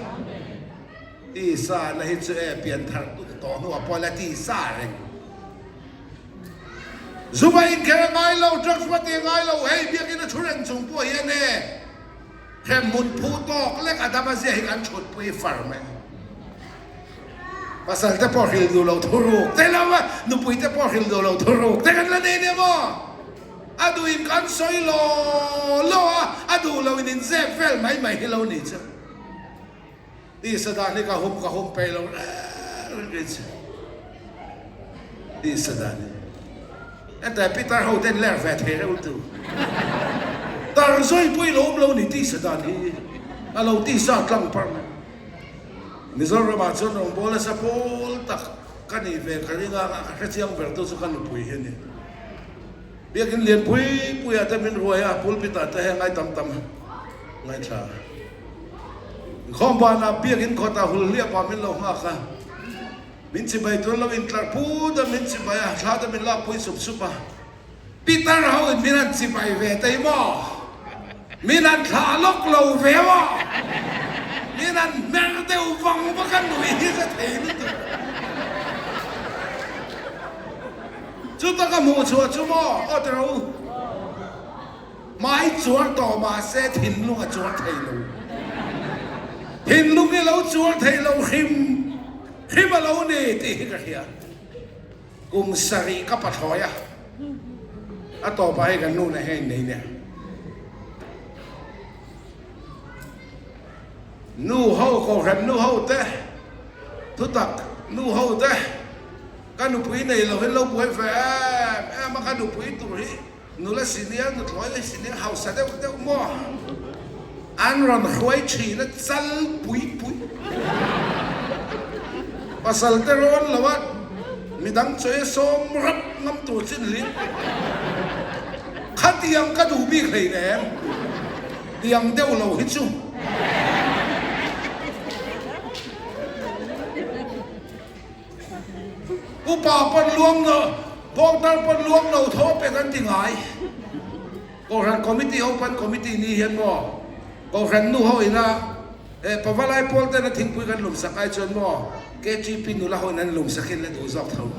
Tisa na hi chu e pian thar tuk tawh hnuah pawh la tisa reng. Zuva inkher a ngai lo, drugs va ti a ngai lo, hei biakin a thu reng chung pawh hian e hremhmun phu tawk lek a dam a zia hi kan chhutpui far mai. Pasal te pawh hrilh duh lo thuruk te lo a, nupui te pawh hrilh duh lo thuruk te kan la nei nia maw? A duh in kan sawi law law a, a duh lo in inzep vel mai mai hi lo ni chu. Tisa dan hi ka hum ka hum peih lo reng reng che. Tisa dan hi. Heta Peter ho ten ler ve thei reuh tu. Tar zui pui lo awm lo ni tisa dan hi. A lo tisa tlang parh mai. Mizoram ah chuan rawngbawl nasa pawl tak ka nih ve ka ring a, ka hrechiang ber tu chu ka nupui hi a ni. Biakin lian pui pui ah te min ruai a, pulpit ah te heng ai tam tam ngaithla. Inkhawm banah biakin khawtah hul hliah pah min lo nghak a, min chibai tur lo intlar phut a, min chibai a, thla te min lakpui sup sup a. Pitar ho in min han chibai ve tei maw? Min han thlah lawk lo ve maw? Min han hmer deuh vang vak a nui hi ka thei lutuk. Chuta ka hmuh chhuah chu maw? Aw ti rawh u. Hmai chuar tawh mahse thinlung a chuar thei lo. Thinlung hi lo chuar thei lo hrim hrim a lo ni tih hi ka hria. Kum sarih ka pathlawi a, a tawpah hei kan nu nen hian innei nia. Nu ho, kohhran nu ho te, thutak nu ho te, ka nupui nei lo hin lo buai ve em em a, ka nupui tur hi nula senior, nuthlawi senior hausa deuh deuh maw an rawn hruai thin a, chal pui pui. Pasal te rawn lo a, midang chawi a sawm rap ngam tur chin hlim. Khatiang ka duh bik hleinem, tiang deuh lo hi chu. Upa pawn luang lo, Bawngtar pawn luang lo tho a pe kan ti ngai. Kohhran Committee ho pawn Committee ni hian maw Kohhran nu ho ina eh Pavalai pawl tena thingpui kan lum sak ai chuan maw KTP nula ho in an lum sak in la duh zawk tho.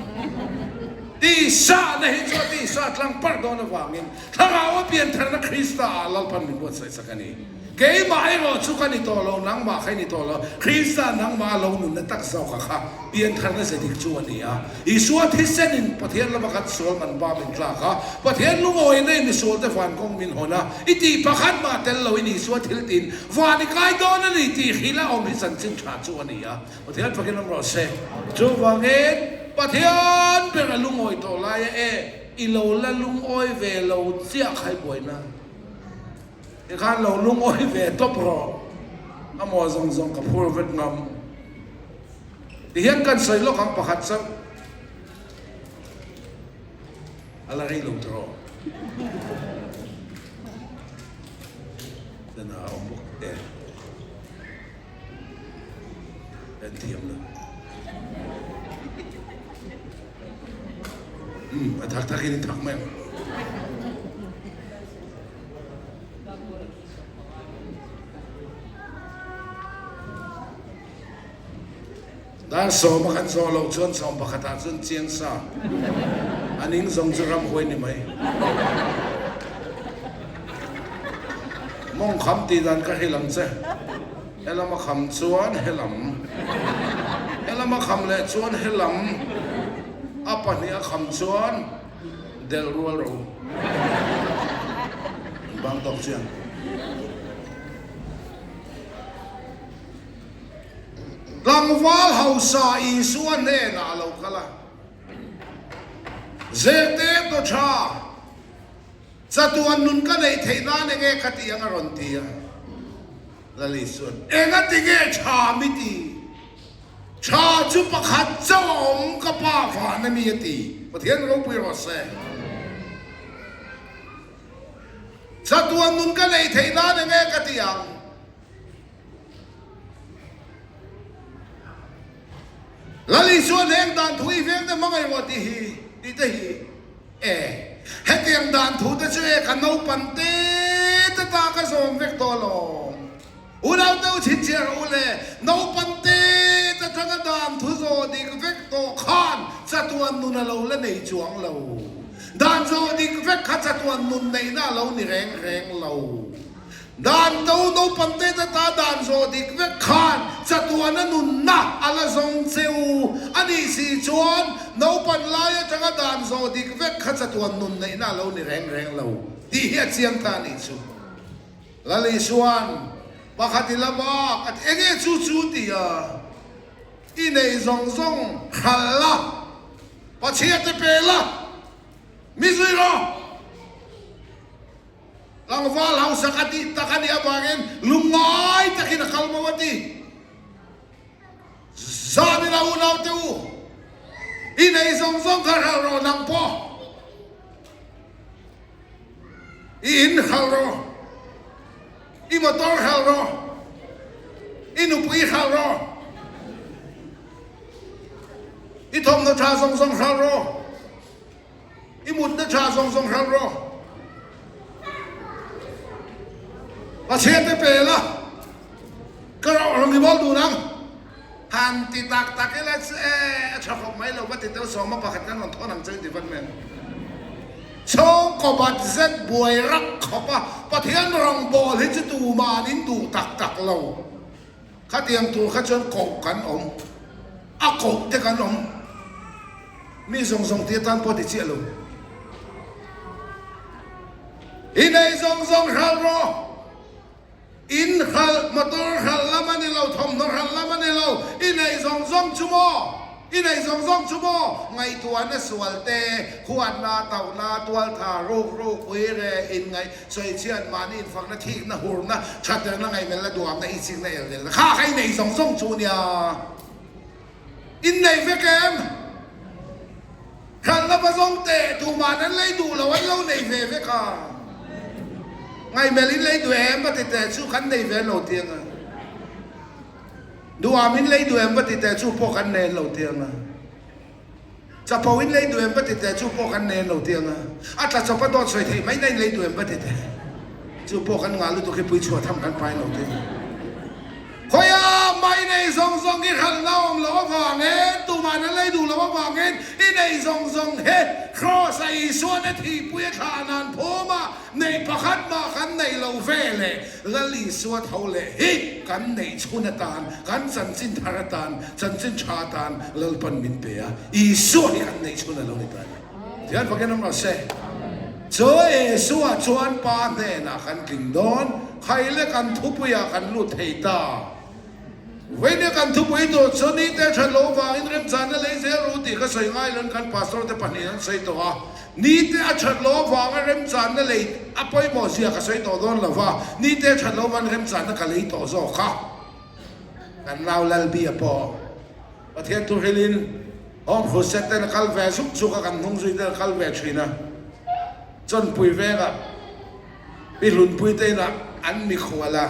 Tisa na hi chu a tisa tlang parh dawn avangin Thlarau a piantharna Krista ah Lalpan min buatsaih sak a ni. Keimah erawh chu ka ni tawh lo, nangmah kha i ni tawh lo. Krista nangmah a lo nunna tak zawk a kha piantharna ze dik chu a ni a. Isua thisenin Pathian lama kan sual man ba min tlak a, Pathian lungawina in misualte van kawng min hawn a, i tih pakhat mah tel loin Isua thil tin van i kai dawn a ni tih hrilh a awm hi chanchin tha chu a ni a. Pathian fakin awm rawh se. Chuvangin Pathian ber a lungawi tawh lai a e, i lo la lungawi ve lo chiah khai buaina. Tikhan lo lungawi ve tawp rawh, a maw zawng zawng ka phur vek ngam. Tihian kan sawi lawk ang pakhat chauh a la rei lo tawh. Tana a awm bawk e. En thiam lo. Um, a thak thakin i thak mai ang. Dar sawma kan zawh loh chuan sawm pakhatah chuan chiang sa a ning zawng chu ramhuai ni mai. Mawng kham tih dan ka hrilh ang che. Helam a kham chuan helam, helam a kham leh chuan helam, a pahnih a kham chuan Delh rual ro. An bang tawk chiang. Tlangval hausa Isua hnenah a lo kal a. Zete to tha, chatuan nun ka neih theih nan enge ka tih ang a rawn ti a. Lal Isua'n, Engatinge tha mi ti? Tha chu pakhat chauh a awm ka pa van a mi a ti. Pathian ropui rawh se. Chatuan nun ka neih theih nan enge ka ti ang? Lal Isua hneng dan thu i veng te hmangaih rawh tih hi tih te hi e. Hetiang dan thu te chu e ka naupan te te ta ka zawm vek tawh alawm. Unau deuh chhinchhiah rawh u le, naupan te te tanga dan thu zawh dik vek tawh khan chatuan nun a lo la nei chuang lo. Dan zawh dik vek kha chatuan nun neihna a lo ni reng reng lo. Dan to naupan te te ta dan zawh dik vek khan chatuana nunna a la zawng che u a nih si chuan naupan lai atanga dan zawh dik vek kha chatuan nun neihna a lo ni reng reng lo tih hi a chiang ta a nih chu. Lal Isua'n pakhat i la bak a ti, enge chu chu ti a, i neih zawng zawng hralh la, Pathian te pe la, mi zui rawh. Tlangval hausak a tih tak a nih avangin lungngai takin a kal mo a ti. Zan ila unaute u, i neih zawng zawng kha hralh rawh nang pawh. I in hralh rawh, i motor hralh rawh, i nupui hralh rawh, i thawmhnaw tha zawng zawng hralh rawh, i mutna tha zawng zawng hralh rawh. Pathian te pe la, ka rawh i bawl dun ang. Han ti tak tak ila chu e, a tha khawp mai lo va ti tel sawma pakhat kan rawn thawn ang che inti vat mai ang. Chhawngkaw bat zet buai rak khawp a, Pathian rawngbâwl hi chu tuma'n in duh tak tak lo. Khatiang tur kha chuan koh kan awm, a koh te kan awm. Mi zawng zawng ti atan pawh ti chiah lo. I nei zawng zawng hralh rawh. In hralh, motor hralh lam a ni lo, thawmhnaw hralh lam a ni lo, i neih zawng zawng chu maw? I neih zawng zawng chu maw? Ngaihtuahna sual te, huatna, tauhna, tualtha, ruk ruk, ui re, inngaih, sawichhiat, mahni infakna, thikna, hurna, thaterna, ngaihmelna, duamna, itsikna, eldelna kha kha i neih zawng zawng chu nia. In nei vek em? Hralhna va zawng teh, tuma'n an lei duh lo, an lo nei ve vek a. Ngaihmelh in lei duh em va ti teh chu kan nei ve lo tiang a. Duham in lei duh em va ti teh chu pawh kan nei lo tiang a. Chapo in lei duh em va ti teh chu pawh kan nei lo tiang a. A tla chawp a dawt sawi theih mai na in lei duh em va ti teh chu pawh kan ngah lutuk hi pui chhuah tham kan pai lo tiang a. Khawiah mah i nei zawng zawng i hralhna awm loh avangin, tuma'n an lei duh loh avangin i nei zawng zawng hi Kraws-a Isuan a thihpui a thlah nan phuma neih pakhat mah kan neih loh ve leh Lal Isua tho leh hi kan neih chhun atan, kan chanchin thar atan, chanchin tha atan Lalpan min pe a, Isua hi kan neih chhun a lo ni ta a ni. Thian fakin awm rawh se. Chu Isua chuan Pa hnenah kan tling dawn, khaile kan thupuiah kan lut thei ta. Vawinia kan thupui tur chu nite that lo vangin remchana lei zel ru tih ka sawi ngai loin kan pastor te pahnihin an sawi tawh a. Nite a that lo vanga remchana lei a pawimawh zia ka sawi tawh dawn lo va, nite a that lo vangin remchana ka lei tawh zawk a. Kan nau Lalbia pawh Pathian thuhrilin Home Crusade ten a kal ve zuk zuk a, kan hnung zui ten a kal ve thin a. Chawnpui vengah Pi Hlunpui te inah an mikhual a.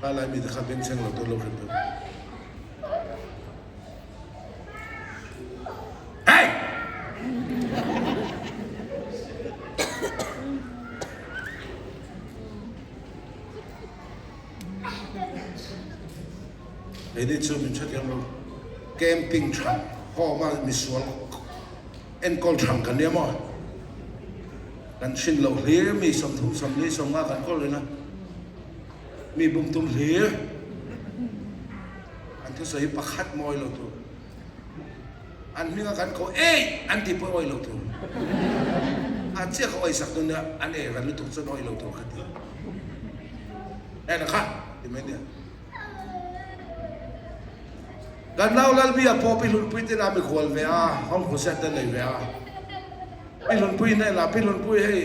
Kha lai mite kha bengchheng lo tur lo hrim tur. Hey! Keini chu min hrethiam lo. Camping tha home a misual enkawl thang kan nia maw? Kan hrin loh hlir mi 30 40 50 kan kawl reng a, mi bum tum hlir an thusawi hi pakhat mawi lo tur. An hminga kan ko ei an tih pawh awih lo tur. A chiah ka awih sak dawn nia, an ei ran lutuk chuan awih lo tur ka ti. En a kha ti mai nia. Kan nau Lalbia pawh Pi Hlunpui te lam i kual ve a, Home Crusade te nei ve a. Pi Hlunpui hnenah Pi Hlunpui hei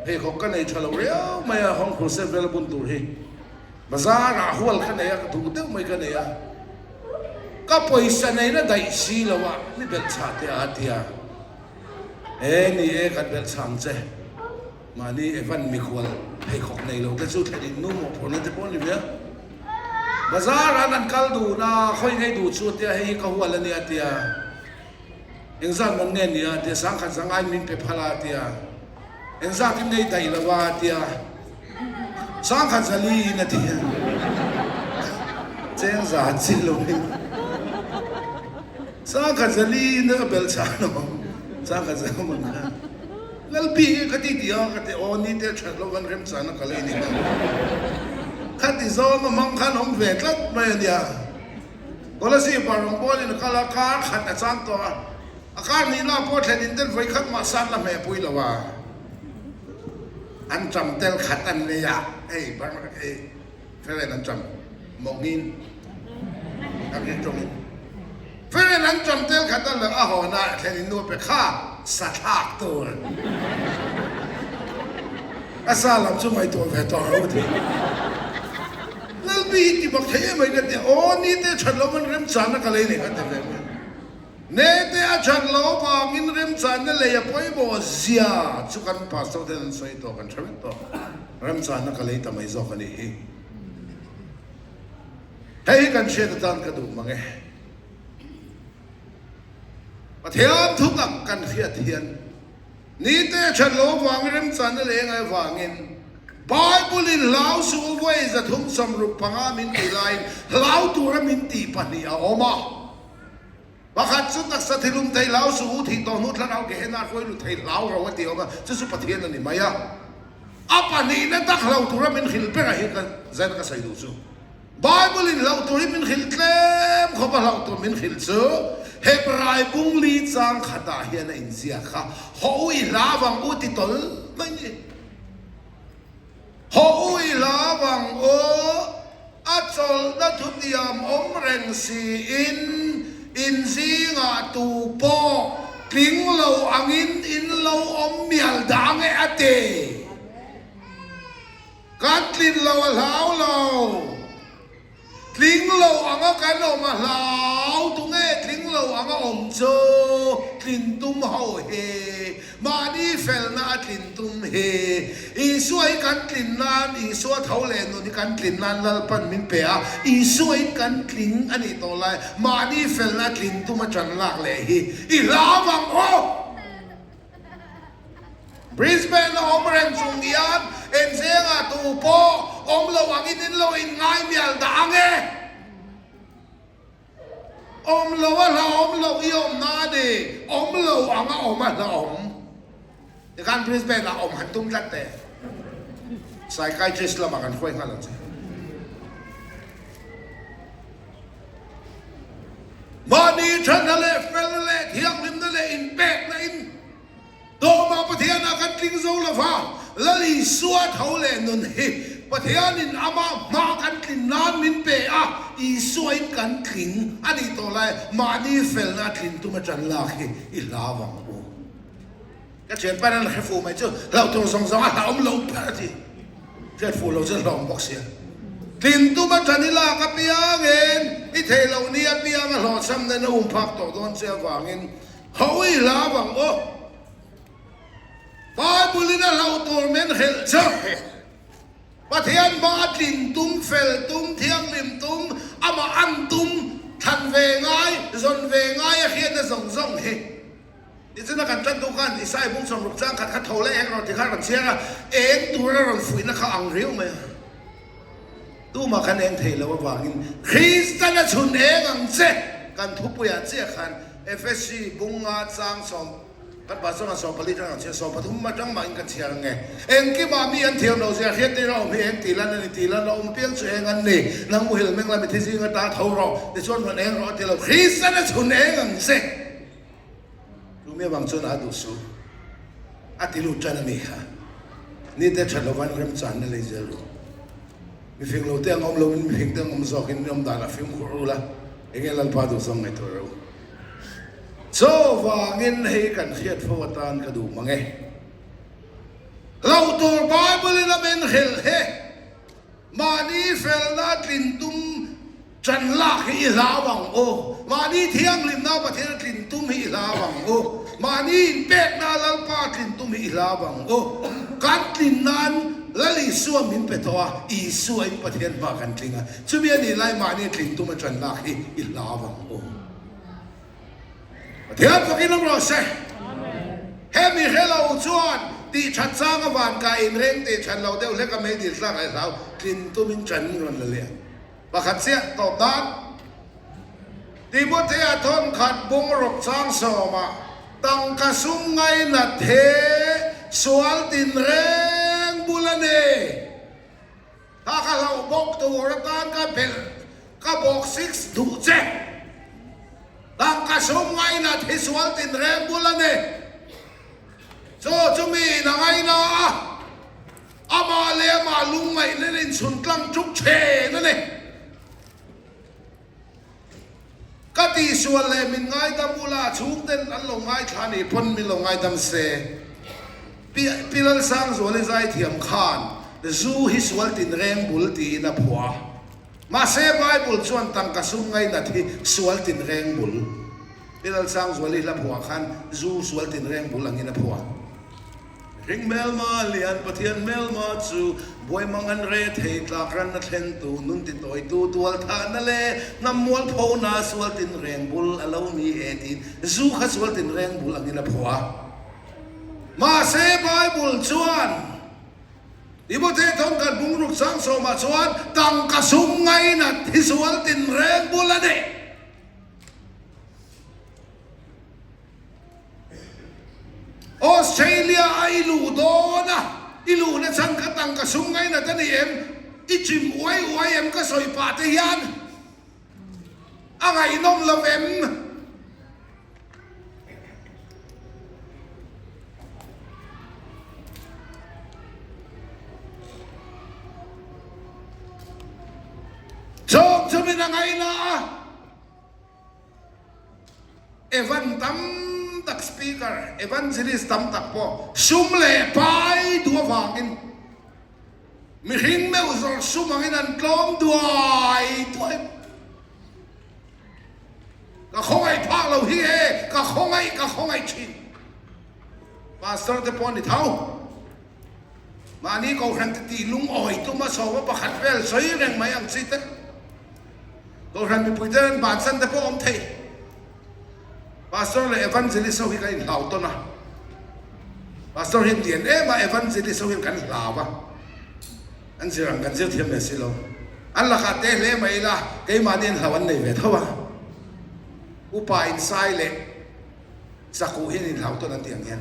pheikhawk ka nei tha lo riau mai a, Home Crusade vel a bun tur hi. Bazar ah hual ka nei a, ka duh deuh mai ka nei a. Ka pawisa neihna daih si lo a, mi belh chhah teh a tia. E ni e, kan belh chhah ang che. Mahni Evan mikhual pheikhawk nei lo te chu thlen in nu mawhphurhna te pawh a ni ve a. Bazar ah kan kal dun a, khawi ngei duh chu a tia, hei hi ka hual a nia a tia. Engzat man nge nia a tia, sangkhat zangai min pe phal a a tia. Engzat in nei daih lo a a tia. Sangkhat zali in a ti a. Cheng za chi lo in. Sangkhat zali in a belh chhan a awm. Sangkhat za man kha. Lalpi hi ka ti ti a, ka ti aw ni te that lo kan remchana ka lei ni kha. Khati zawng a hmang khan awm ve tlat mai a nia. Kolasib ah rawngbawl in a kal a, kar khat a chang tawh a. A kar nih lah pawh thlen in ten vawi khat mah san la hmeh pui lo a. An ṭam tel khat an nei a, hei Burma hei Feren an ṭam mawngin a rin ṭawngin Feren an ṭam tel khat a a hawn a thlen in nu a pe kha sa thlak tur a sa lam chu ngaihtuah ve tawh lo ti. Lalpi hi ti mak thei em mai ka ti a, aw ni te ṭhat lo van remchana ka lei nei ka ti ve mai. Nete a that loh avangin remchanna lei a pawimawh zia chu kan pastor ten an sawi tawh, kan hre vek tawh. Remchanna ka lei ta mai zawk a nih hi. Hei hi kan hriat atan ka duh mang e. Pathian thutak kan hriat hian nite a that lo avangin remchanna leh engai avangin Bible-in hlau suh u vawi 365 min tih laiin hlau tura min tih pahnih a awm a. Pakhat chu taksa thilum thei hlau suh u thih tawh hnu thlarau Gehenna hruai lut thei hlau ro a tih awm a, chu chu Pathian a ni mai a. A pahnihna tak hlau tura min hrilh berah hi ka zaina ka sawi duh chu. Bible in hlauh tur hi min hrilh tlem khawp a, hlauh tur min hrilh chu Hebrai bung li chang khatah hian a inziak a, Haw u i hla vang u ti tawl mai ni. Haw u i hla vang u, a chawlhna thutiam awm reng siin in zingah tu pawh tling lo angin in lo awm mial dah nge a ti. Kan tlin lo a hlau lo. Tling lo anga kan awm a hlau. Tunge tling lo anga awm chu tlin tum ho hi? Mahni felna a tlin tum hi. Isua hi kan tlin nan, Isua tho leh nun hi kan tlin nan Lalpan min pe a. Isua in kan tling a nih tawh lai, mahni felna a tlin tum a ṭan lak leh hi i hlau ang aw. Brisbane a awm reng chung hian engzengah tu pawh awm lo angin in lo in ngai mial dah ang e. Awm lo a hla awm lo i awm na a ni, awm lo ang a awm a hla awm. Tikhan Brisbane ah awm han tum tlat teh. Psychiatrist lamah kan hruai nghal ang che. Mahni thatna leh felna leh thianghlimna leh inpekna in dawmah Pathianah kan tling zo lo va, Lal Isua tho leh nun hi Pathianin amah hma kan tlin nan min pe a, Isua in kan tling a nih tawh lai mahni felna a tlin tum aṭan lak hi i hlau ang u. Ka thianpa in an hre fuh mai chu hlauh tur zawng zawng a hlauhawm lo ber a ti. Hriat fuh lo chu hlawm bawk sia. Tlin tum a ṭan i lak apiangin i theih loh ni apiang a hlawhchham nen a um phak tawh dawn che avangin ho i hlau ang u. Bible in a hlauh tur men hrelh chu Pathian hma a tlin tum, fel tum, thianghlim tum, amah an tum, thlan ve ngai, zawn ve ngai a hriatna zawng zawng hi. Tichuan kan tan duh khan Isai bung 60 chang khat kha tho leh eng rawn ti kha a rawn chhiar a, eng tura rawn fuihna kha ang riau mai a. Tumah khan eng thei lo avangin Kristan a chhun eng ang che kan thupuiah chiah khan Efesi bung nga chang sawm kan pa chuan 14 atang an chhiar 13 atang mahin kan chhiar ang e. Engkimah mi an thiam lo zia hriat tir a awm hi eng tih lan a ni tih lan a awm piang chu eng an ni nang muhil meng la mithi zinga ta tho rawh tichuan rawn eng rawh a ti lo Kristan a chhun eng ang che. Chu mi avang chuan a duh suh. A ti lut tan a ni kha. Nite that lova an remchanna lei zel ru. Mifing lo te ang awm loin mifing te ang awm zawkin mi awm danah fimkhur ru la, enge Lalpa duh zawng ngaihtuah ru. Chuvangin hei kan hriat fo atan ka duh mang e. Hlauh tur Bible in a men hrelh he. Mahni felna tlin tum ṭan lak hi i hlau ang u. Mahni thianghlimna Pathian tlin tum hi i hlau ang u. Mahni inpekna Lalpa tlin tum hi i hlau ang u. Kan tlin nan Lal Isua min pe tawh a, Isua in Pathian hma kan tling a. Chumi a nih lai mahni tlin tum a ṭan lak hi i hlau ang u. Pathian fakin awm rawh se. Hemi hre lo chuan tih that chang a van ka inreng tih that lo deuh hlek a meidil tlak leh hlau tlin tumin ṭan in rawn la leh ang. Pakhat chiah tawp dan. Timothea thawnkhat bung rawk chang sawmah tangka sum ngainat he sual tinreng bul a ni. Kha ka hlauh bawk tur atan ka belh ka bawk six duh che. Tangka sum ngainat hi sual tinreng bul a ni. Chu chu mi in a ngaina a, amah leh amah lungngaihna in chhun tlang tuk thin a ni. Ka tihsual leh min ngaidam ula chhungten an lo ngaithla nih pawn min lo ngaidam se. Pi Pi Lalsangzuali zaithiam khan zu hi sual tinreng bul tiin a phuah a. Mahse Bible chuan tangka sum ngainat hi sual tinreng bul. Pi Lalsangzuali hla phuah khan zu sual tinreng bul angin a phuah. Hring hmelma lian Pathian hmelma chu buai mang an re thei tlak ran a thlentu nun ti tawitu tual thahna leh hnam mual phona sual tin reng bul a lo ni e tiin zu kha sual tin reng bul angin a phuah a. Mahse Bible chuan Timothea thawngkhat bungruk sangsawmah chuan tangka sum ngainat hi sual tin reng bul a ni. Australia a i luh dawn a, i luhna chhan kha tangka sum ngainat a ni em? I chim uai uai em ka sawi pah te hian a ngaihnawm lo em? Chawm chumin a ngaina a. Evan tam tak speaker, evangelist tam tak pawh sum leh pai duh avangin mihring meuh zawrh sum angin an tlawm duai duai. Ka khawngaih phak lo hi e, ka khawngaih ka khawngaih thin. Pastor te pawh a ni tho. Mahni kohhran te tih lungawi tuma sawma pakhat vel sawi reng mai ang chi te. Kohhran mipui te an bansan te pawh awm thei. Pastor leh Evangelist ho hi kan inhlau tawn a. Pastor hian lian em a, Evangelist ho hian kan hlau a. An zir ang kan zir thiam ve si lo. An lakah te hle mai ila, keimahni an hlau an nei ve tho a. Upa insai leh Chakuh hian inhlau tawn an ti ang hian.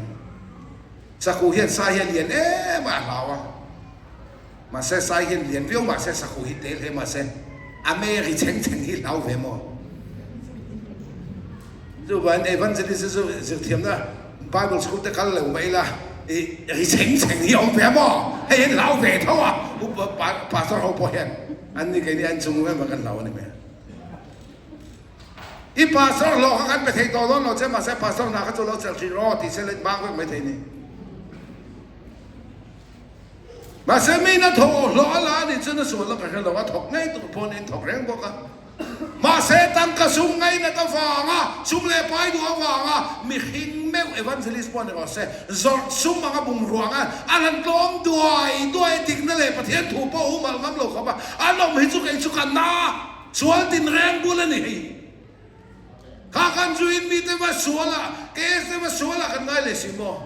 Chakuh hian sai hian lian em a a hlau a. Mahse sai hian lian viau mahse sakuh hi te hle mahse a me ri chheng chheng hi hlau ve maw? Chuvangin evangelist chu zirthiamna Bible school te kal lo mai ila i ri chheng chheng hi awm ve maw? Hei hian hlau ve tho a, pastor ho pawh hian an ni keini an chung em a kan hlau a ni mai. I pastor hlawh kha kan pe thei tawh dawn lo che mahse pastor hna kha chu lo chelh hrih rawh tih se let bang vek mai thei ni. Mahse mi na thawh hlawh a la a nih chuan a sual la ka hre lo a thawk ngei tur pawh niin thawk reng bawk a. Mahse tangka sum ngainat avanga sum leh pai duh avanga mihring meuh evangelist pawh ni rawh se zawrh sum anga bungrua anga an han tlawm duai duai dikna leh Pathian thu pawh humhalh ngam lo khawp a an awm hi chu kei chu ka na Sual tinreng bul a ni hei. Kha kan zuin mite va sual a, KS te va sual a kan ngai leh si maw?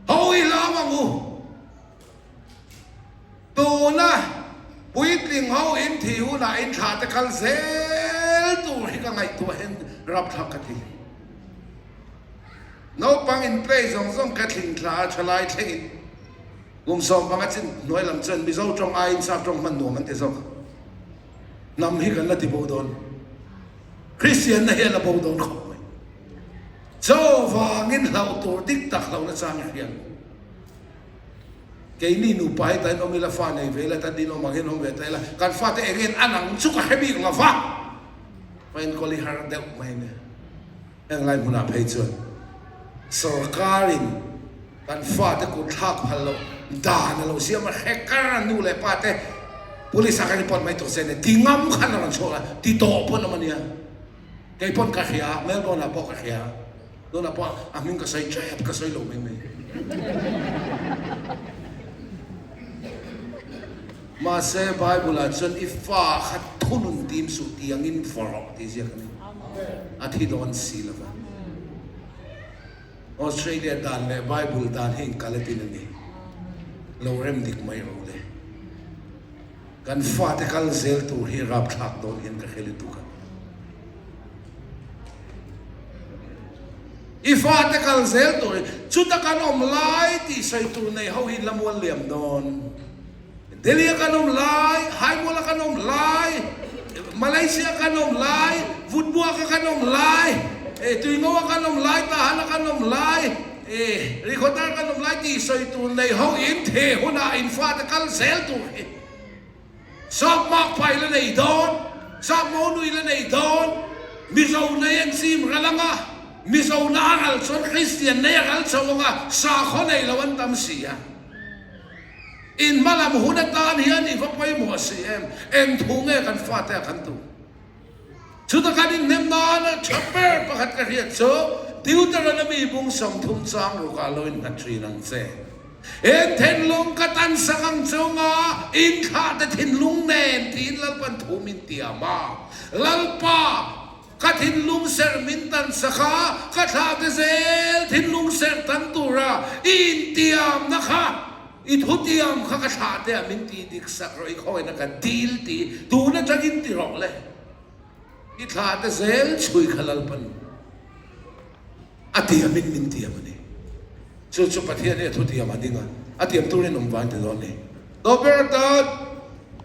Ho i hlau ang u. Tuna puitling ho in thi hunah in thlah te kal zel tur hi ka ngaihtuah hian rapthlak ka ti. Naupang in play zawng zawng ka thling thla a thalai thlengin. Kum 15 chin hnuai lam chuan Mizo tawng aiin Sap tawng hman nuam an ti zawk. Hnam hi kan la ti bo dawn. Kristianna hi a la bo dawn khawp mai. Chaw vangin hlauh tur dik tak hlauhna chang i hria. Keini nupa hi tain awm ila fa nei ve ila tan din awm ang hian awm ve ta ila kan fate eng en an ang chu ka hre bik lo va. Ka enkawl i har deuh mai nia. Heng lai hmunah phei chuan sorkarin kan fate kut thlak phal loh dan a lo siam a, hre kar a nu leh pa te police ah kan report mai tur che nia ti ngam khan a rawn chhuak a, ti tawh pawn awm a nia. Kei pawn ka hria a, Melbourne ah pawh ka hria a, tunah pawh a hming ka sawi tep ka sawi lo mai mai. Mahse Bible ah chuan i fa kha thunun tim suh tiangin vaw rawh tih ziak a ni. A thi dawn si lo va. Australia dan leh Bible dan hi inkal a tin a ni. Lo rem dik mai rawh le. Kan fate kal zel tur hi rapthlak dawn hian ka hre lutuk a. I fate kal zel tur hi chuta kan awm lai tih sawi tur nei ho hi la mual liam dawn. Delhi a kan awm lai, Haimual a kan awm lai, Malaysia a kan awm lai, Vutbuak a kan awm lai, Tuingo a kan awm lai, Tahan a kan awm lai, Rikhawtar a kan awm lai tih sawi tur nei ho in theh hunah in fate kal zel tur hi. Sap mak pai la nei dawn, sap mo nui la nei dawn, Mizo nei an chim ral ang a, Mizo na a ral chuan Kristian nei a ral chho ang a, sakhaw nei lo an tam si a. In hmalam hun atan hian i va pawimawh si em? Eng thu nge kan fate a kan tum? Chuta kan inhnem nan a tha ber pakhat ka hriat chu. Deuteronomy bung 30 chang rukah lo innghat thin ang che. En thinlung ka tan sak ang chunga inthlah te thinlung nen tiin Lalpan thu min tiam a. Lalpa, ka thinlung serh min tan sak a, ka thlah te zel thinlung serh tan tura i intiamna kha, i thutiam kha ka thlah te ah min tih dik sak rawh i khawina ka dil ti tun atangin ti rawh le. I thlah te zel chhui kha Lalpan a tiamin min tiam a ni. Chu chu Pathian hi a thutiam a ding a, a tiam turin awm vain ti dawn ni. Tawper atan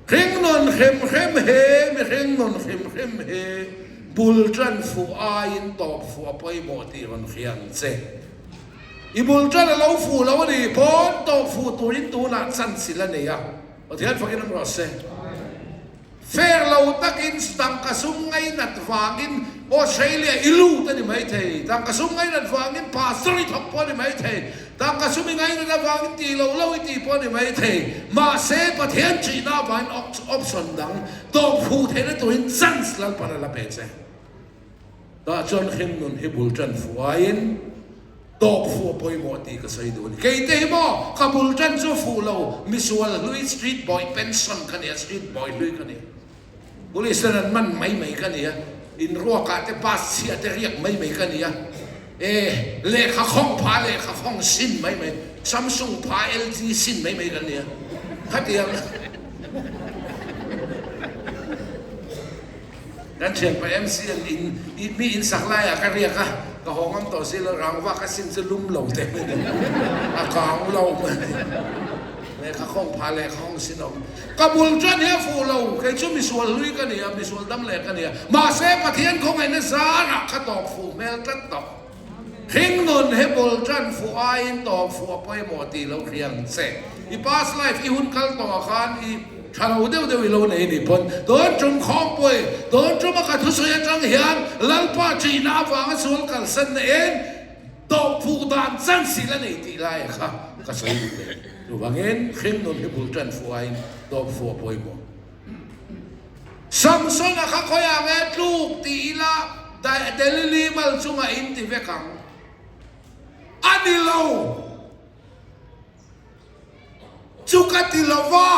hringnun hrim hrim hi mihring nun hrim hrim hi bul tan fuh aiin tawp fuh a pawimawh tih rawn hria ang che. I bul tan a lo fuh lo a nih pawn tawp fuh turin tunah chance i la nei a, Pathian fakin awm rawh se. Fair lo takin tangka sum ngainat vangin Australia i lut a ni maithei, tangka sum ngainat vangin pastor i thawk pawh a ni maithei, tangka sum i ngainat avangin tih lo lo i tih pawh a ni maithei. Mahse, Pathian ṭihna avangin option dang tawp huh theihna turin chance Lalpan a la pe che. Tah chuan hringnun hi bul ṭan fuaiin tawp fuh a pawimawh tih ka sawi duh a ni. Kei te hi maw ka bul ṭan chu fuh lo, misual hlui street boy pension ka ni a, street boy hlui ka ni a. Police ten an man mai mai ka ni a, inruakah te bus chhiah te riak mai mai ka ni a, e lehkha khawng pha lehkha khawng sin mai mai, Samsung pha LG sin mai mai kan ni a, khatiang. Kan thianpa MC an in i mi in sak laiah ka riak a, ka haw ngam tawh si lo, rangva ka sin chu lum lo te mai ni, a kang lo mai ni, lehkha khawng phah lehkha khawng sin a awm. Ka bul chuan hi a fuh lo, kei chu misual hlui ka ni a, misual dam leh ka ni a, mahse Pathian khawngaihna zarah ka tawp fuh hmel tlat tawh. Hringnun hi bul tan fuh aiin tawp fuh a pawimawh tih lo hria ang che. I past life i hun kal tawh ah khan i tha lo deuh deuh i lo nei ni pawn dawn tum khawngpui, dawn tuma ka thusawi atang hian Lalpa ṭihna avanga sual kalsan na en tawp fuh dan chan sil a nei tih lai kha ka sawi duh ve. Chuvangin hringnun hi bul tan fuh aiin tawp fuh a pawimawh. Samsona kha khawiah nge tluk ti ila Delili mal chungah in ti vek ang. A ni lo. Chu ka ti lo va.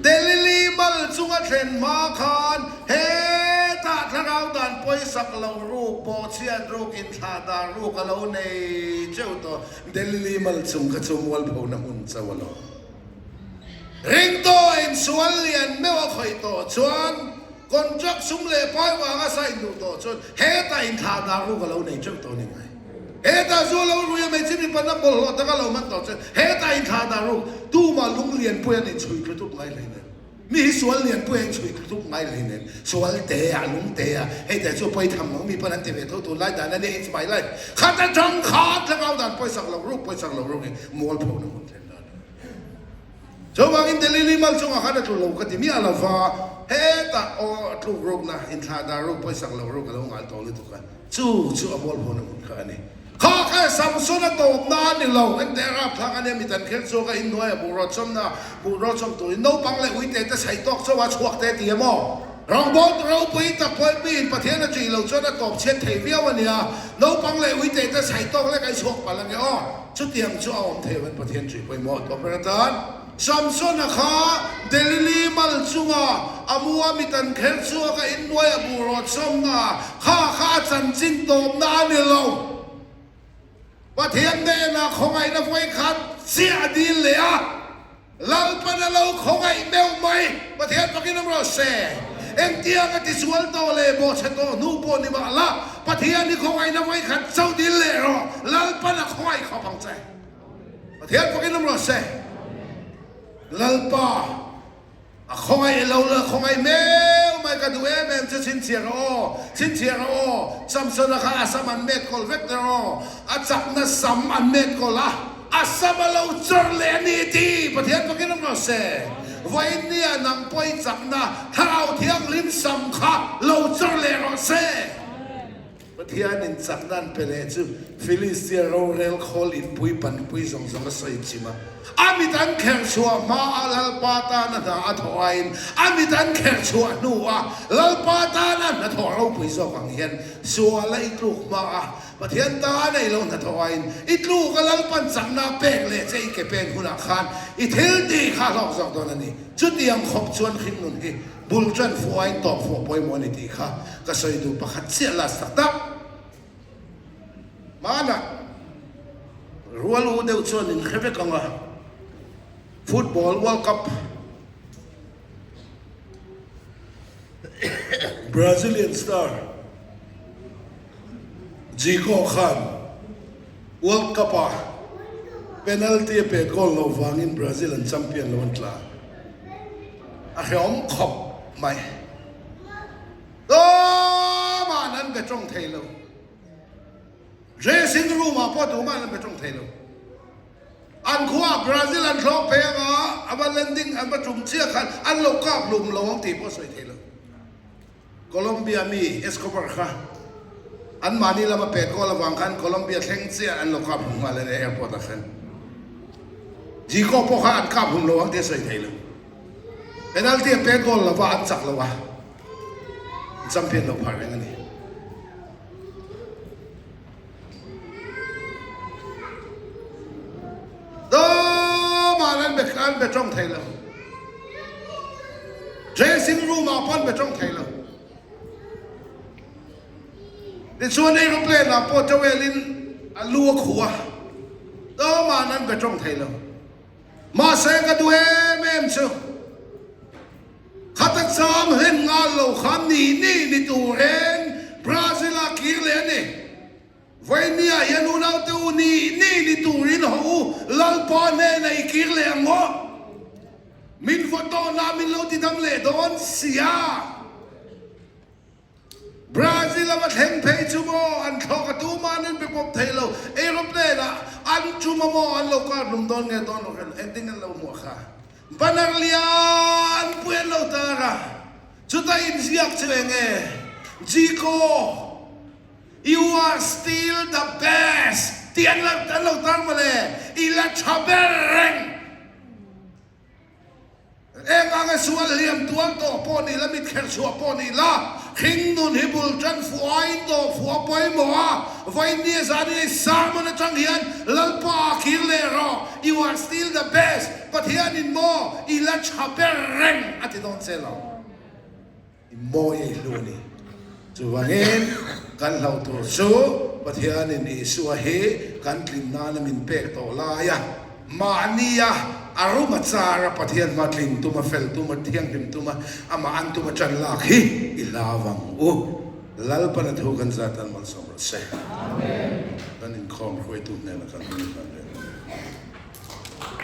Delili mal chunga thlen hma khan hetah thlarau dan pawisak lo ruk, bawhchhiat ruk, inthlah dan ruk a lo nei teuh tawh. Delili mal chung kha chu mualphona hmun chauh a lo. Ringtawh insual lian meuh a khawih tawh chuan contract sum leh pai vanga sign duh tawh chuan hetah inthlah dah ruk a lo nei teuh tawh a ni ngai. Hetah zu a lo rui a hmeichhe mipa na bawlhhlawh tak a lo man tawh chuan hetah inthlah dah ruk tumah lung lianpui an inchhui thlu tup ngai hleinem. Mi hi sual lianpui an inchhui thlu tup ngai hleinem. Sual te ah lung te ah hei te chu pawi tham lo mi pawn an ti ve tho tunlai dan a nia it's my life khat atang khan thlarau dan pawisak lo ruk pawisak lo ruk in mualpho na hun thlen. Chuvangin Delili mal chungah khan a tlu lo ka ti miah lo va, hetah aw a tluk rukna inthlah dar ruk pawisak lo ruk a lo ngal tawh lutuk a, chu chu a mualphawna hmun kha a ni. Kha kha Samson a tawpna a ni lo, engte a rapthlak a nia, mi tan kher chu ka inhnuai a buhraw chawmna, buhraw chawm turin naupang leh uite te chhaih tawk chauh a chhuak te ti em aw? Rawngbawltu ropui tak pawhin miin Pathian a ṭih lo chuan a tawp chhiat thei viau a nia, naupang leh uite te chhaih tawk lek a i chhuak palh ange aw. Chutiang chu a awm thei avin Pathian ṭih pawimawh tawp ber atan Samsona kha Delili mal chunga a mu a mit an kher chhuak a inhnuai a buh rawt sawmna kha kha a chanchin tawpna a ni lo. Pathian hnenah khawngaihna vawikhat chiah a dil leh a. Lalpan a lo khawngaih meuh mai. Pathian fakin awm rawh se. Engtiang a tisual tawh leh bawhchhe tawh hnu pawh ni mah la, Pathian hi khawngaihna vawikhat chauh dil leh rawh. Lalpan a khawngaih khawp ang che. Pathian fakin awm rawh se. Lalpa a khawngaih lo la khawngaih meuh mai ka duh em em che chhinchhiah rawh aw, chhinchhiah rawh aw. Samsona kha a sam an met kawl vek der aw. A chakna sam an met kawl a. A sam a lo chawr leh a ni ti Pathian fakin awm rawh se. Vawiin nia nang pawh i chakna Thlarau Thianghlim sam kha lo chawr leh rawh se. Pathianin chakna an pe leh chu Filistia rorel khawl inpui panpui zawng zawng a sawi chim a. A mit an kherh chhuah hmaa Lalpa tana hna a thawh aiin a mit an kherh chhuah hnua Lalpa tana hnathawh ropui zawk ang hian suala i tluk hmaa Pathian tana i lo hnathawh aiin i tluk a Lalpan chakna a pek leh che i ke pen hunah khan i thil tih kha a hlawk zawk dawn a ni. Chutiang khawp chuan hringnun hi Bul ṭan fuh aiin tawp fuh a pawimawh a ni tih kha ka sawi duh pakhat chiah last tak tak. Hmanah rual u deuh chuan in hre vek ang a, Football World Cup Brazilian star Zico khan World Cup ah penalty a pet goal loh vangin Brazil an champion lo an tla. A hreawm khawp mai. Tuma'n an be tawng thei lo. Dressing room ah pawh tuma'n an be tawng thei lo. An khuaah Brazil an thlawk phei anga a va landing an va tum chiah khan an lo kap hlum lo ang tih pawh sawi thei lo. Colombia mi Escobar kha anmahni lama pet goal avang khan Colombia thleng chiah an lo kap hlum nghal a ni airport ah khan. Zico pawh kha an kap hlum lo ang tih a sawi thei lo. Penalty a pet goal lova an chak lo a, an champion lo phah reng a ni. Dawmah an be an be tawng thei lo. Dressing room ah pawh an be tawng thei lo. Tichuan aeroplane ah pawh towel in a lu a khuh a, dawmah an be tawng thei lo. Mahse ka duh em em chu khata cham hlen ngal lo khan ni ni ni turin Brazil ah kir leh a ni. Vainia hian unaute u ni ni ni turin haw u, Lalpa hnenah i kir leh ang aw. Min vaw tawhna min lo ti dam leh dawn sia. Brazil a va thleng phei chu maw an thlawk a tuma'n an be pawp thei lo. Aeroplane ah an tum a maw an lo kar hlum dawn nge dawn lo hre lo. Engtin an lo hmuah kha. Banner lian pui an lo tar a, chutah inziak chu eng nge? Zico! You are still the best tih an lo an lo tar mawle, i la tha ber reng. Eng anga sual hliam tual tawh pawh ni la, mit kher chhuah pawh ni la, hring nun hi bul tan fuh aiin tawh fuh a pawimawh a, vawiin zan in ei sermon atang hian Lalpa a kir leh rawh, you are still the best, Pathian in maw i la tha ber reng a ti dawn che lo. I mawi ei hlu a ni. Chuvangin kan hlauh tur chu Pathianin Isua hi kan tlin nana min pek tawh laia mahnia a rum a chara Pathian hma tlin tuma fel tuma thianghlim tuma amah an tuma ṭan lak hi i hlau ang u. Lalpan a thu kan zat an malsawm rawh se. Kan inkhawm hruaitu hnenah kan hun kan rel.